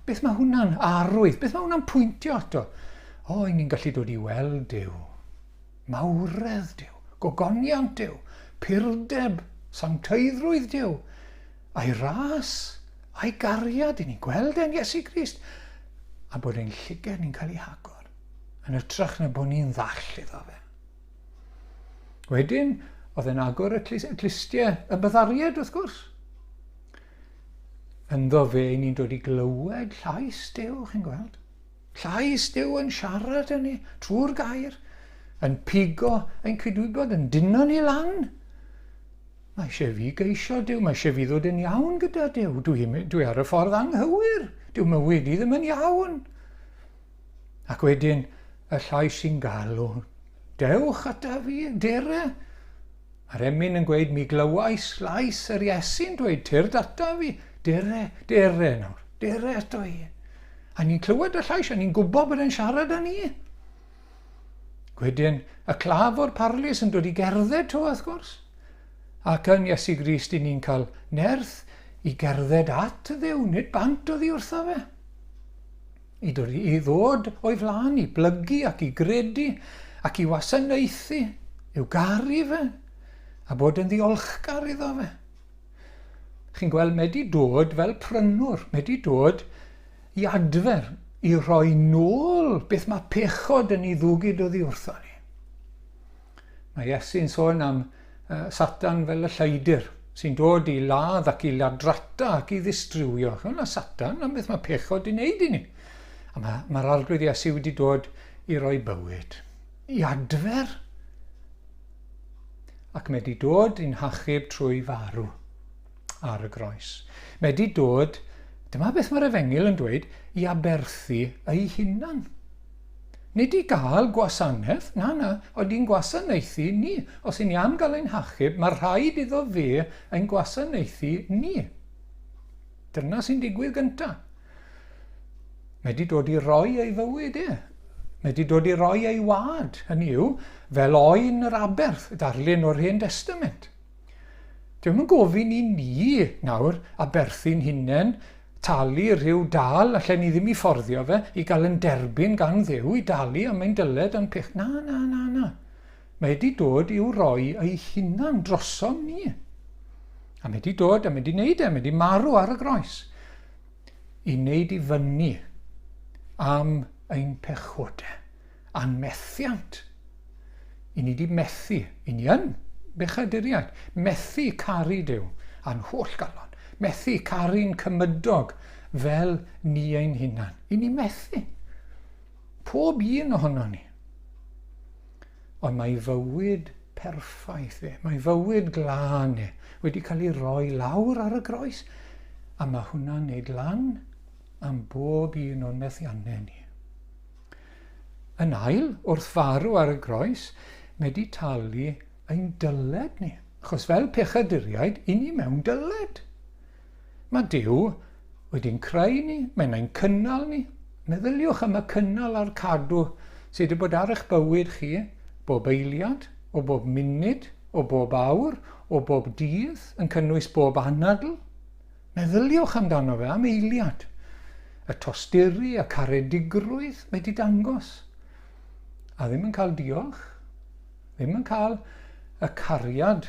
Beth mae hwnna'n arwydd? Beth mae hwnna'n pwyntio ato? O, i ni'n gallu dod i weld Duw. Mawredd Duw, gogoniant Duw, purdeb, sancteiddrwydd Duw, a'i ras, a'i gariad, i ni'n gweld e'n Iesu Grist, a bod ein llyged ni'n cael ei hagor, yn ytrach na bod ni'n ddall iddo fe. Wedyn, oedd e'n agor y clustiau y byddariad, wrth gwrs. Ynddo fe, i ni'n dod i glywed llais Duw, chi'n gweld? Llais Duw yn siarad â ni trwy'r gair, yn pigo ein cydwybod, yn dino ni lan. Mae eisiau fi geisio Duw, mae eisiau fi ddod yn iawn gyda Duw. Dwi, dwi ar y ffordd anghywir, dyw mywyd i ddim yn iawn. Ac wedyn, y llais sy'n galw, dewch ata fi, dere. A'r emyn yn gweud, mi glywais lais yr Iesu'n dweud, tyrd ata fi, dere, dere nawr, dere ato i. A ni'n clywed y llais, a ni'n gwybod bod e'n siarad â ni. Wedyn, y claf o'r parlys yn dod i gerdded to, wrth gwrs. Ac yn Iesu Grist, i ni'n cael nerth i gerdded at y Dduw, nid bant oddi wrtho fe. I dod i ddod o'i flaen, i blygu ac i gredu ac i wasanaethu, i'w garu fe, a bod yn ddiolchgar iddo fe. Chi'n gweld, mae wedi dod fel prynwr, mae wedi dod i adfer, i roi nôl beth mae pechod yn ei ddwgyd oddi wrtho ni. Mae Iesu'n sôn am Satan fel y lleidr sy'n dod i ladd ac i ladrata ac i ddistrywio. Hwna Satan, am beth mae pechod i wneud i ni. A mae'r mae Arglwydd Iesu wedi dod i roi bywyd, i adfer. Ac mae wedi dod i'n hachub trwy farw ar y groes. Mae wedi dod, dyma beth mae'r efengyl yn dweud, i aberthu ei hunan. Nid i gael gwasanaeth, na, na, ond i'n gwasanaethu ni. Os i ni am gael ein hachub, mae rhaid iddo fe ein gwasanaethu ni. Dyna sy'n digwydd gyntaf. Mae wedi dod i roi ei fywyd e. Mae wedi dod i roi ei wad, hynny yw, fel oen yr aberth, darlun o'r Hen Testament. Dwi'm yn gofyn i ni nawr aberthu'n hunain, talu rhyw dâl allen ni ddim i fforddio fe, i gael yn derbyn gan Dduw, i dalu am ein dyled a'n pech... Na, na, na, na. Mae wedi dod i'w roi ei hunan drosom ni. A mae wedi dod, a mae wedi wneud e, mae wedi marw ar y groes. I wneud i fyny am ein pechodau a'n methiant. I ni di methu, i ni yn bechaduriaid, methu caru Duw a'n holl galon, methu caru'n cymydog fel ni ein hunan. I ni methu. Pob un ohono ni. Ond mae fywyd perffaith e, mae fywyd glân e wedi cael ei roi lawr ar y groes, a mae hwnna'n neud lan am bob un o'n methiannau ni. Yn ail, wrth farw ar y groes, mae wedi talu ein dyled ni. Achos fel pechaduriaid, i ni mewn dyled. Mae Duw wedi'n creu ni, mae'n ein cynnal ni. Meddyliwch am y cynnal a'r cadw sydd wedi bod ar eich bywyd chi bob eiliad, o bob munud, o bob awr, o bob dydd, yn cynnwys bob anadl. Meddyliwch amdano fe am eiliad. Y tosturi, y caredigrwydd, mae wedi dangos. A ddim yn cael diolch, ddim yn cael y cariad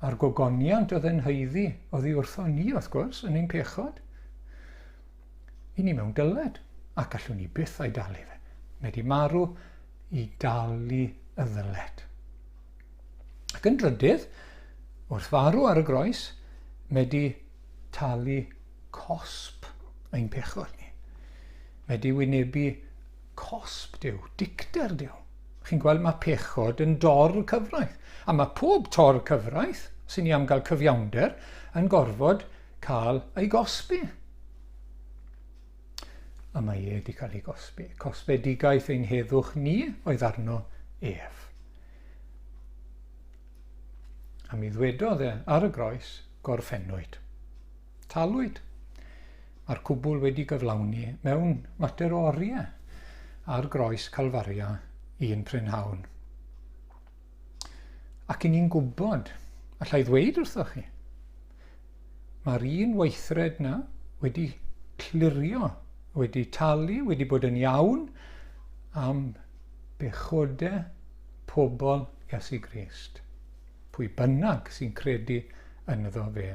a'r gogoniant oedd yn haeddu oddi wrtho ni, wrth gwrs, yn ein pechod. I ni mewn dyled, ac allwn ni byth a'i dalu fe. Mae wedi marw i dalu y ddyled. Ac yn drydydd, wrth farw ar y groes, mae wedi talu cosb ein pechod ni. Mae wedi wynebu cosb Duw, dicter Duw. Chi'n gweld mae pechod yn dor cyfraith. A mae pob tor cyfraith, sy'n ni am gael cyfiawnder, yn gorfod cael ei gosbi. A mae e wedi cael ei gosbi. Cosbedigaeth ein heddwch ni oedd arno ef. A mi ddwedodd e ar y groes, gorffennwyd. Talwyd. Mae'r cwbl wedi gyflawni mewn mater o oriau ar groes Calfaria un prynhawn. Ac i ni'n gwybod, allai ddweud wrthoch chi, mae'r un weithred na wedi clirio, wedi talu, wedi bod yn iawn am bechodau pobl Iesu Grist. Pwy bynnag sy'n credu ynddo fe.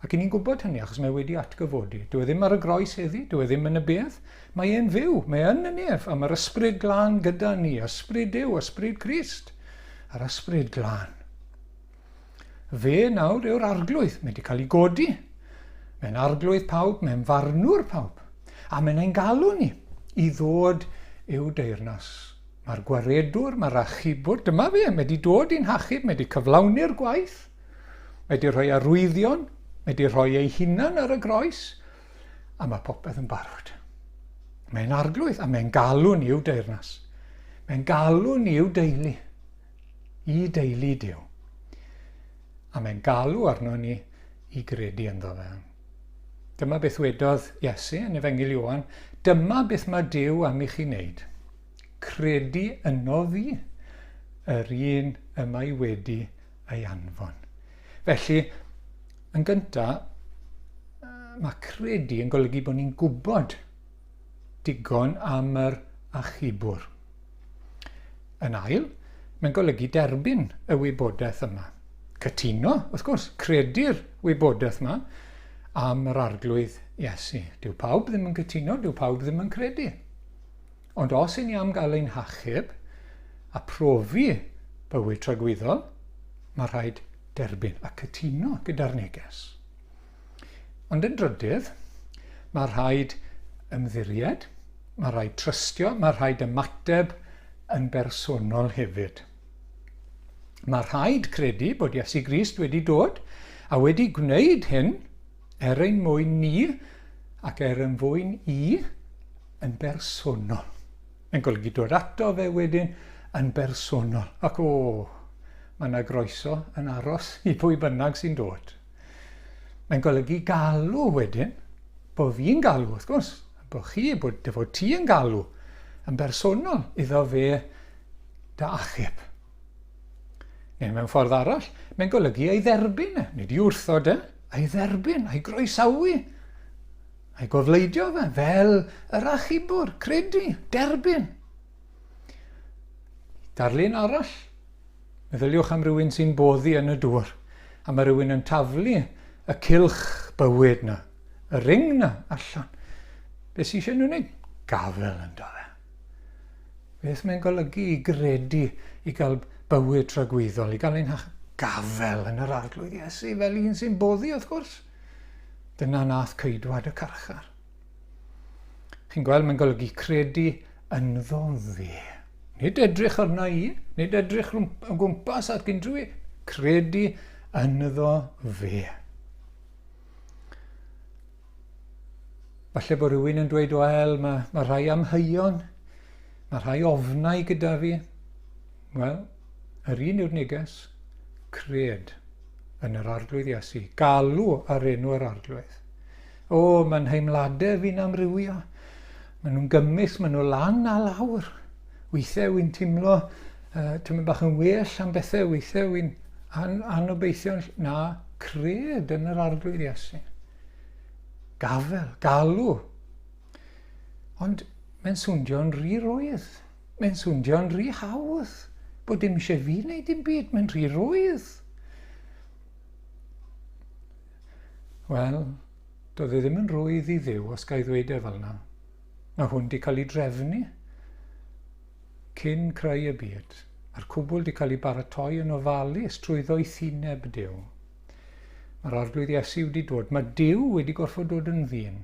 Ac i ni'n gwybod hynny achos mae wedi atgyfodi. Dyw e ddim ar y groes heddi, dyw e ddim yn y bedd. Mae e'n fyw, mae e yn y nef, a mae'r Ysbryd Glân gyda ni, Ysbryd Duw, Ysbryd Crist, a'r Ysbryd Glân. Fe nawr yw'r arglwydd, mae wedi cael ei godi. Mae'n arglwydd pawb, mae'n farnwr pawb. A mae'n ein galw ni i ddod i'w deyrnas. Mae'r gwaredwr, mae'r achubwr, dyma fe, mae wedi dod i'n hachub, mae wedi cyflawni'r gwaith, mae wedi rhoi arwyddion, mae wedi rhoi ei hunan ar y groes, a mae popeth yn barod. Mae'n arglwydd a mae'n galw ni i'w deyrnas. Mae'n galw ni i'w deulu, i deulu Duw. A mae'n galw arno ni i gredu ynddo fe. Dyma beth wedodd Iesu yn Efengyl Ioan, dyma beth mae Duw am i chi wneud. Credu yno fi, yr un y mae wedi ei anfon. Felly, yn gyntaf, mae credu yn golygu bod ni'n gwybod digon am yr achubwr. Yn ail, mae'n golygu derbyn y wybodaeth yma. Cytuno, wrth gwrs, credu'r wybodaeth yma am yr arglwydd Iesu. Dyw pawb ddim yn cytuno, dyw pawb ddim yn credu. Ond os i ni am gael ein hachub a profi bywyd tragwyddol, mae rhaid derbyn a cytuno gyda'r neges. Ond yn drydydd, mae rhaid ymddiried, mae rhaid trystio, mae rhaid ymateb yn bersonol hefyd. Mae rhaid credu bod Iesu Grist wedi dod a wedi gwneud hyn er ein mwyn ni ac er yn fwyn i yn bersonol. Mae'n golygu dod ato fe wedyn yn bersonol. Ac o, mae yna groeso yn aros i pwy bynnag sy'n dod. Mae'n golygu galw wedyn, bod fi'n galw wrth gwrs, bod chi, bod dy fod ti yn galw yn bersonol iddo fe dy achub. Neu mewn ffordd arall, mae'n golygu ei dderbyn e, nid i wrthod e, ei dderbyn, ei groesawu, Ei gofleidio fe fel yr achubwr, credu, derbyn. Darlun arall, meddyliwch am rywun sy'n boddi yn y dŵr, a mae rhywun yn taflu y cylch bywyd na, y ring na, allan. Be sy'n eisiau nhw'n gwneud? Gafel ynddo fe. Beth mae'n golygu i gredu i gael bywyd tragwyddol, i gael ein gafel yn yr Arglwydd Iesu fel un sy'n boddi, wrth gwrs. Dyna nath ceidwad y carchar. Chi'n gweld, mae'n golygu credu ynddo fe. Nid edrych arna i, nid edrych o gwmpas at unrhyw un, credu ynddo fe. Falle bod rhywun yn dweud, wel, mae, mae rhai amheuon, mae rhai ofnau gyda fi. Wel, yr un yw'r neges, cred yn yr Arglwydd Iesu, galw ar enw yr Arglwydd. O, mae'n nheimladau fi'n amrywio. Maen nhw'n gymysg, maen nhw lan a lawr. Weithiau wy'n teimlo teimlo bach yn well am bethau, weithiau wy'n an anobeithio. Na, cred yn yr Arglwydd Iesu. Gafel, galw. Ond mae'n swndio'n rhy rwydd. Mae'n swndio'n rhy hawdd. Bod dim eisiau fi wneud dim byd, mae'n rhy rwydd. Wel, doedd e ddim yn rwydd i Dduw, os ga i ddweud e fel yna. Mae hwn wedi cael ei drefnu cyn creu y byd. Mae'r cwbl wedi cael ei baratoi yn ofalus trwy ddoethineb Duw. Mae'r Arglwydd Iesu wedi dod. Mae Duw wedi gorfod dod yn ddyn.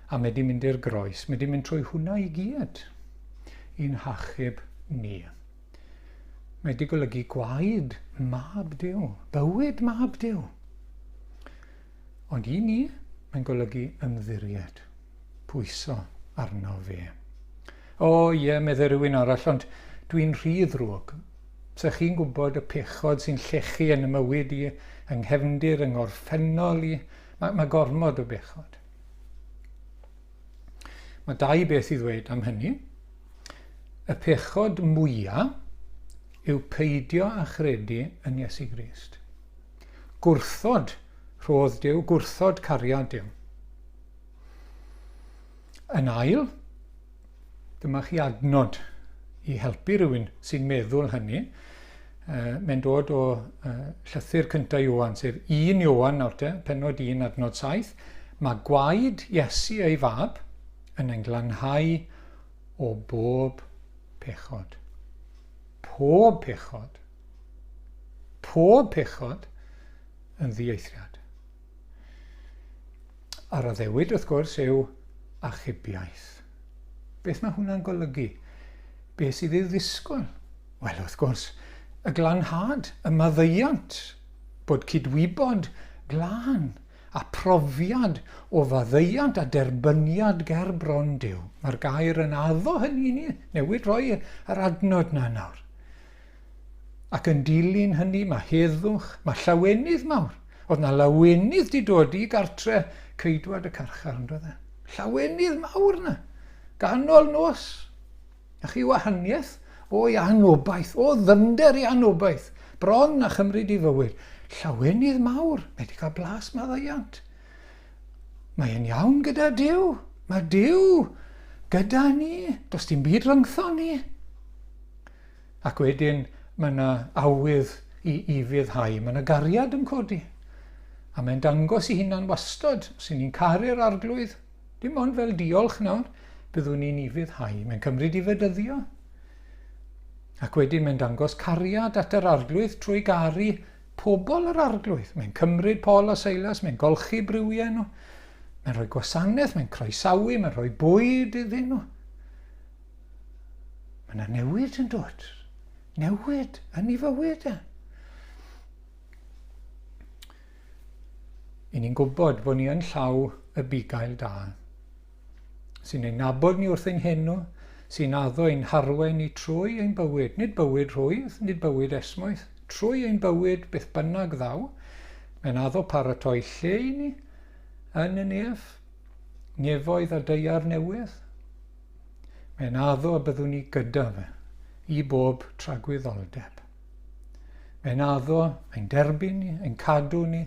A mae wedi mynd i'r groes. Mae wedi mynd trwy hwnna i gyd i'n hachub ni. Mae wedi golygu gwaed mab Duw, bywyd mab Duw. Ond i ni, mae'n golygu ymddiried, pwyso arno fe. O ie, meddai rhywun arall, ond dwi'n rhy ddrwg. Se chi'n gwybod y pechod sy'n llechu yn y mywyd i, yng nghefndir, yng ngorffennol i, mae, mae gormod o bechod. Mae dau beth i ddweud am hynny. Y pechod mwyaf yw peidio â chredu yn Iesu Grist. Gwrthod rhodd Duw, gwrthod cariad Duw. Yn ail, dyma chi adnod i helpu rhywun sy'n meddwl hynny. Uh, mae'n dod o uh, llythyr cyntaf Ioan, sef 1 Ioan nawr te, penod 1 adnod 7. Mae gwaed Iesu ei fab yn ein glanhau o bob pechod. Pob pechod. Pob pechod yn ddieithriad. A'r addewid, wrth gwrs, yw achubiaeth. Beth mae hwnna'n golygu? Beth sydd i'w ddisgwyl? Wel, wrth gwrs, y glanhad, y maddeuant, bod cydwybod glân a profiad o faddeuant a derbyniad ger bron Duw. Mae'r gair yn addo hynny i ni, newid rhoi yr adnod na nawr. Ac yn dilyn hynny mae heddwch, mae llawenydd mawr. Oedd na lawenydd di dod i gartre ceidwad y carchar, yn dod e? Llawenydd mawr na. Ganol nos. A chi wahaniaeth o'i anobaith, o ddyfnder i anobaith, bron a chymryd i fywyd. Llawenydd mawr, mae wedi cael blas maddeuant. Mae e'n iawn gyda Duw. Mae Duw gyda ni. Does dim byd rhyngtho ni. Ac wedyn mae yna awydd i ufuddhau, mae yna gariad yn codi. A mae'n dangos i hunan wastod, os y'n ni'n caru'r arglwydd, dim ond fel diolch nawr, byddwn ni'n ufuddhau. Mae'n cymryd i fedyddio. Ac wedyn mae'n dangos cariad at yr arglwydd trwy garu pobl yr arglwydd. Mae'n cymryd Paul a Silas, mae'n golchi briwiau nhw, mae'n rhoi gwasanaeth, mae'n croesawu, mae'n rhoi bwyd iddyn nhw. Mae yna newid yn dod. Newid yn ei fywyd e. I ni'n gwybod bod ni yn llaw y bugail da, sy'n ein nabod ni wrth ein henw, sy'n addo ein harwain ni trwy ein bywyd, nid bywyd rhwydd, nid bywyd esmwyth, trwy ein bywyd beth bynnag ddaw. Mae'n addo paratoi lle i ni yn y nef, nefoedd a daear newydd. Mae'n addo y byddwn ni gyda fe i bob tragwyddoldeb. Mae'n addo ein derbyn ni, ein cadw ni,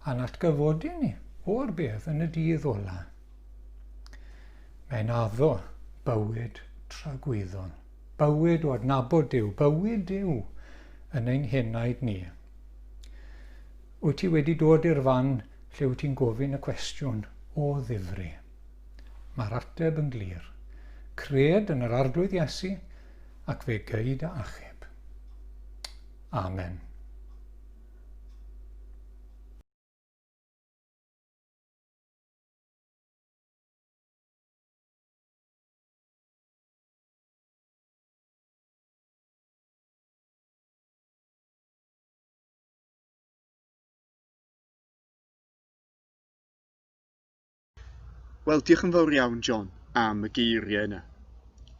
a'n atgyfodi ni o'r bedd yn y dydd ola. Mae'n addo bywyd tragwyddol, bywyd o adnabod Duw, bywyd Duw yn ein henaid ni. Wyt ti wedi dod i'r fan lle wyt ti'n gofyn y cwestiwn o ddifri? Mae'r ateb yn glir. Cred yn yr Arglwydd Iesu ac fe gei dy achub. Amen. Wel, diolch yn fawr iawn, John, am y geiriau yna.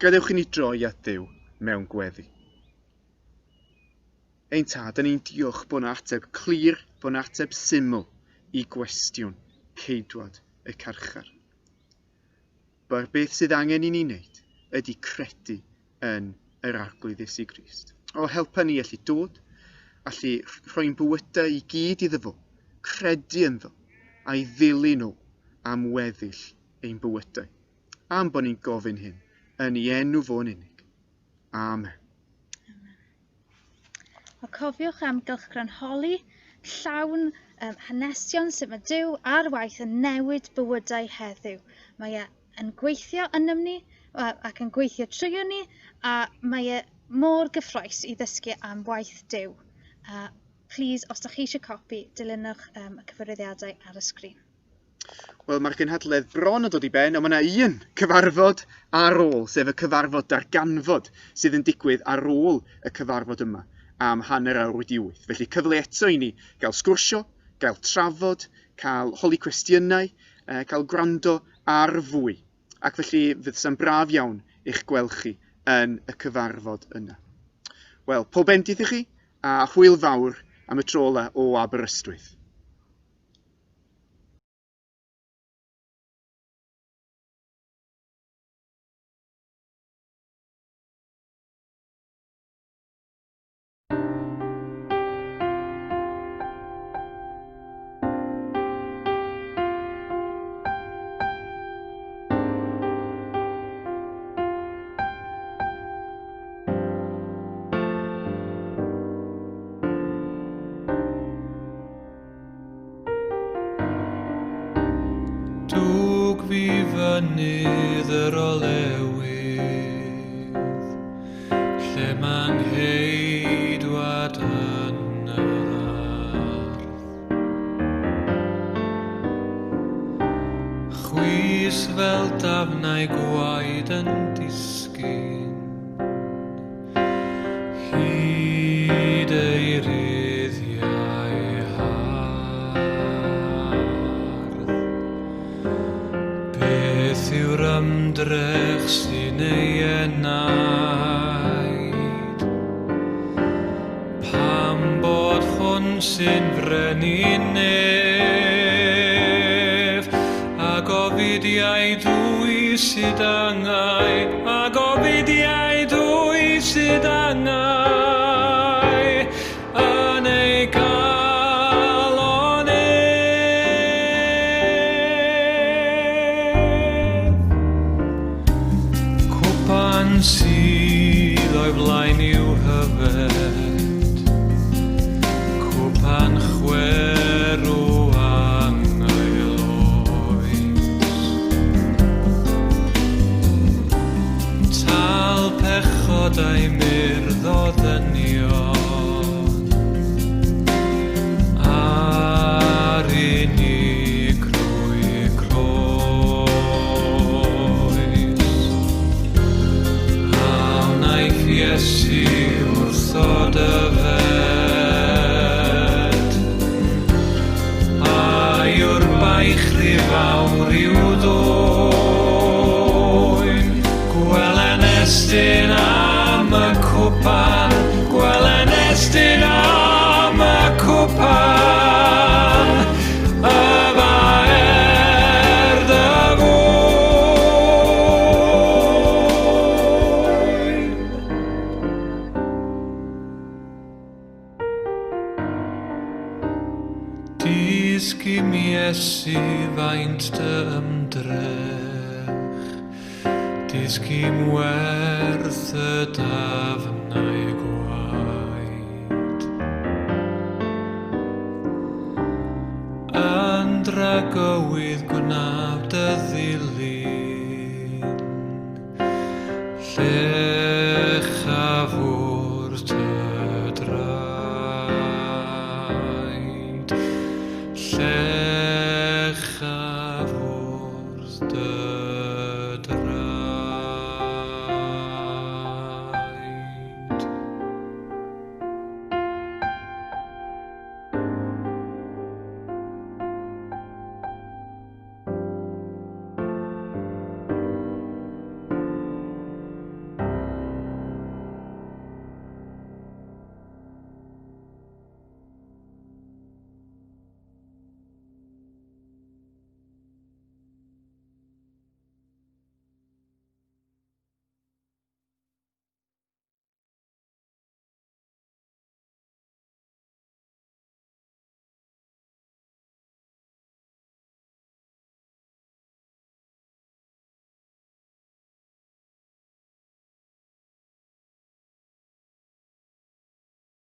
Gadewch i ni droi at Dduw mewn gweddi. Ein tad, yn ni'n diolch bod yna ateb clir, bod yna ateb syml i gwestiwn ceidwad y carchar. Ba'r beth sydd angen i ni wneud ydy credu yn yr Arglwydd Iesu Grist. O, helpa ni allu dod, allu rhoi'n bywydau i gyd iddo fo, credu ynddo, a'i ddilyn o am weddill ein bywydau. Am bod ni'n gofyn hyn yn ei enw fo'n unig. Amen. Wel, cofiwch am gylchgrawn Holi, llawn um, hanesion sut mae Duw ar waith yn newid bywydau heddiw. Mae e yn gweithio ynom ni ac yn gweithio trwy ni, a mae e mor gyffroes i ddysgu am waith Duw. A please, os da chi eisiau copi, dilynwch um, y cyfarwyddiadau ar y sgrin. Wel, mae'r gynhadledd bron yn dod i ben, ond mae yna un cyfarfod ar ôl, sef y cyfarfod darganfod sydd yn digwydd ar ôl y cyfarfod yma am hanner awr wedi wyth. Felly cyfle eto i ni gael sgwrsio, gael trafod, cael holi cwestiynau, cael gwrando ar fwy. Ac felly fydd braf iawn eich gweld chi yn y cyfarfod yna. Wel, pob bendith i chi a hwyl fawr am y tro ola o Aberystwyth. Dwg fi fynydd yr olewydd, lle mangheidwad yn yr ardd. Chwys fel dafnau gwaed yn disgyn, hyd ei ruddiau hardd. Beth yw'r ymdrech sy'n ei enaid? Pam bod hwn sy'n frenin nef? A gofidiau dwy sydd angau, a gofidiau dwy sydd angau, yn ei galon ef. Cwpan sydd o'i flaen i'w hyfed, cwpan chwerw angel oes. Tal pechodau myrdd o ddynion, ar unigrwy croes. A wnaeth Iesu wrthod yfed, a yw'r baich rhy fawr i'w ddwyn? Gwelen estyn am y cwpan, gwelen estyn am y cwpan, y faer dy fwyn. Dysg i mi Iesu faint dy ymdrech, dysg i'm werth y dafnau gwaed. Yn dragywydd gwnaf dy ddilyn,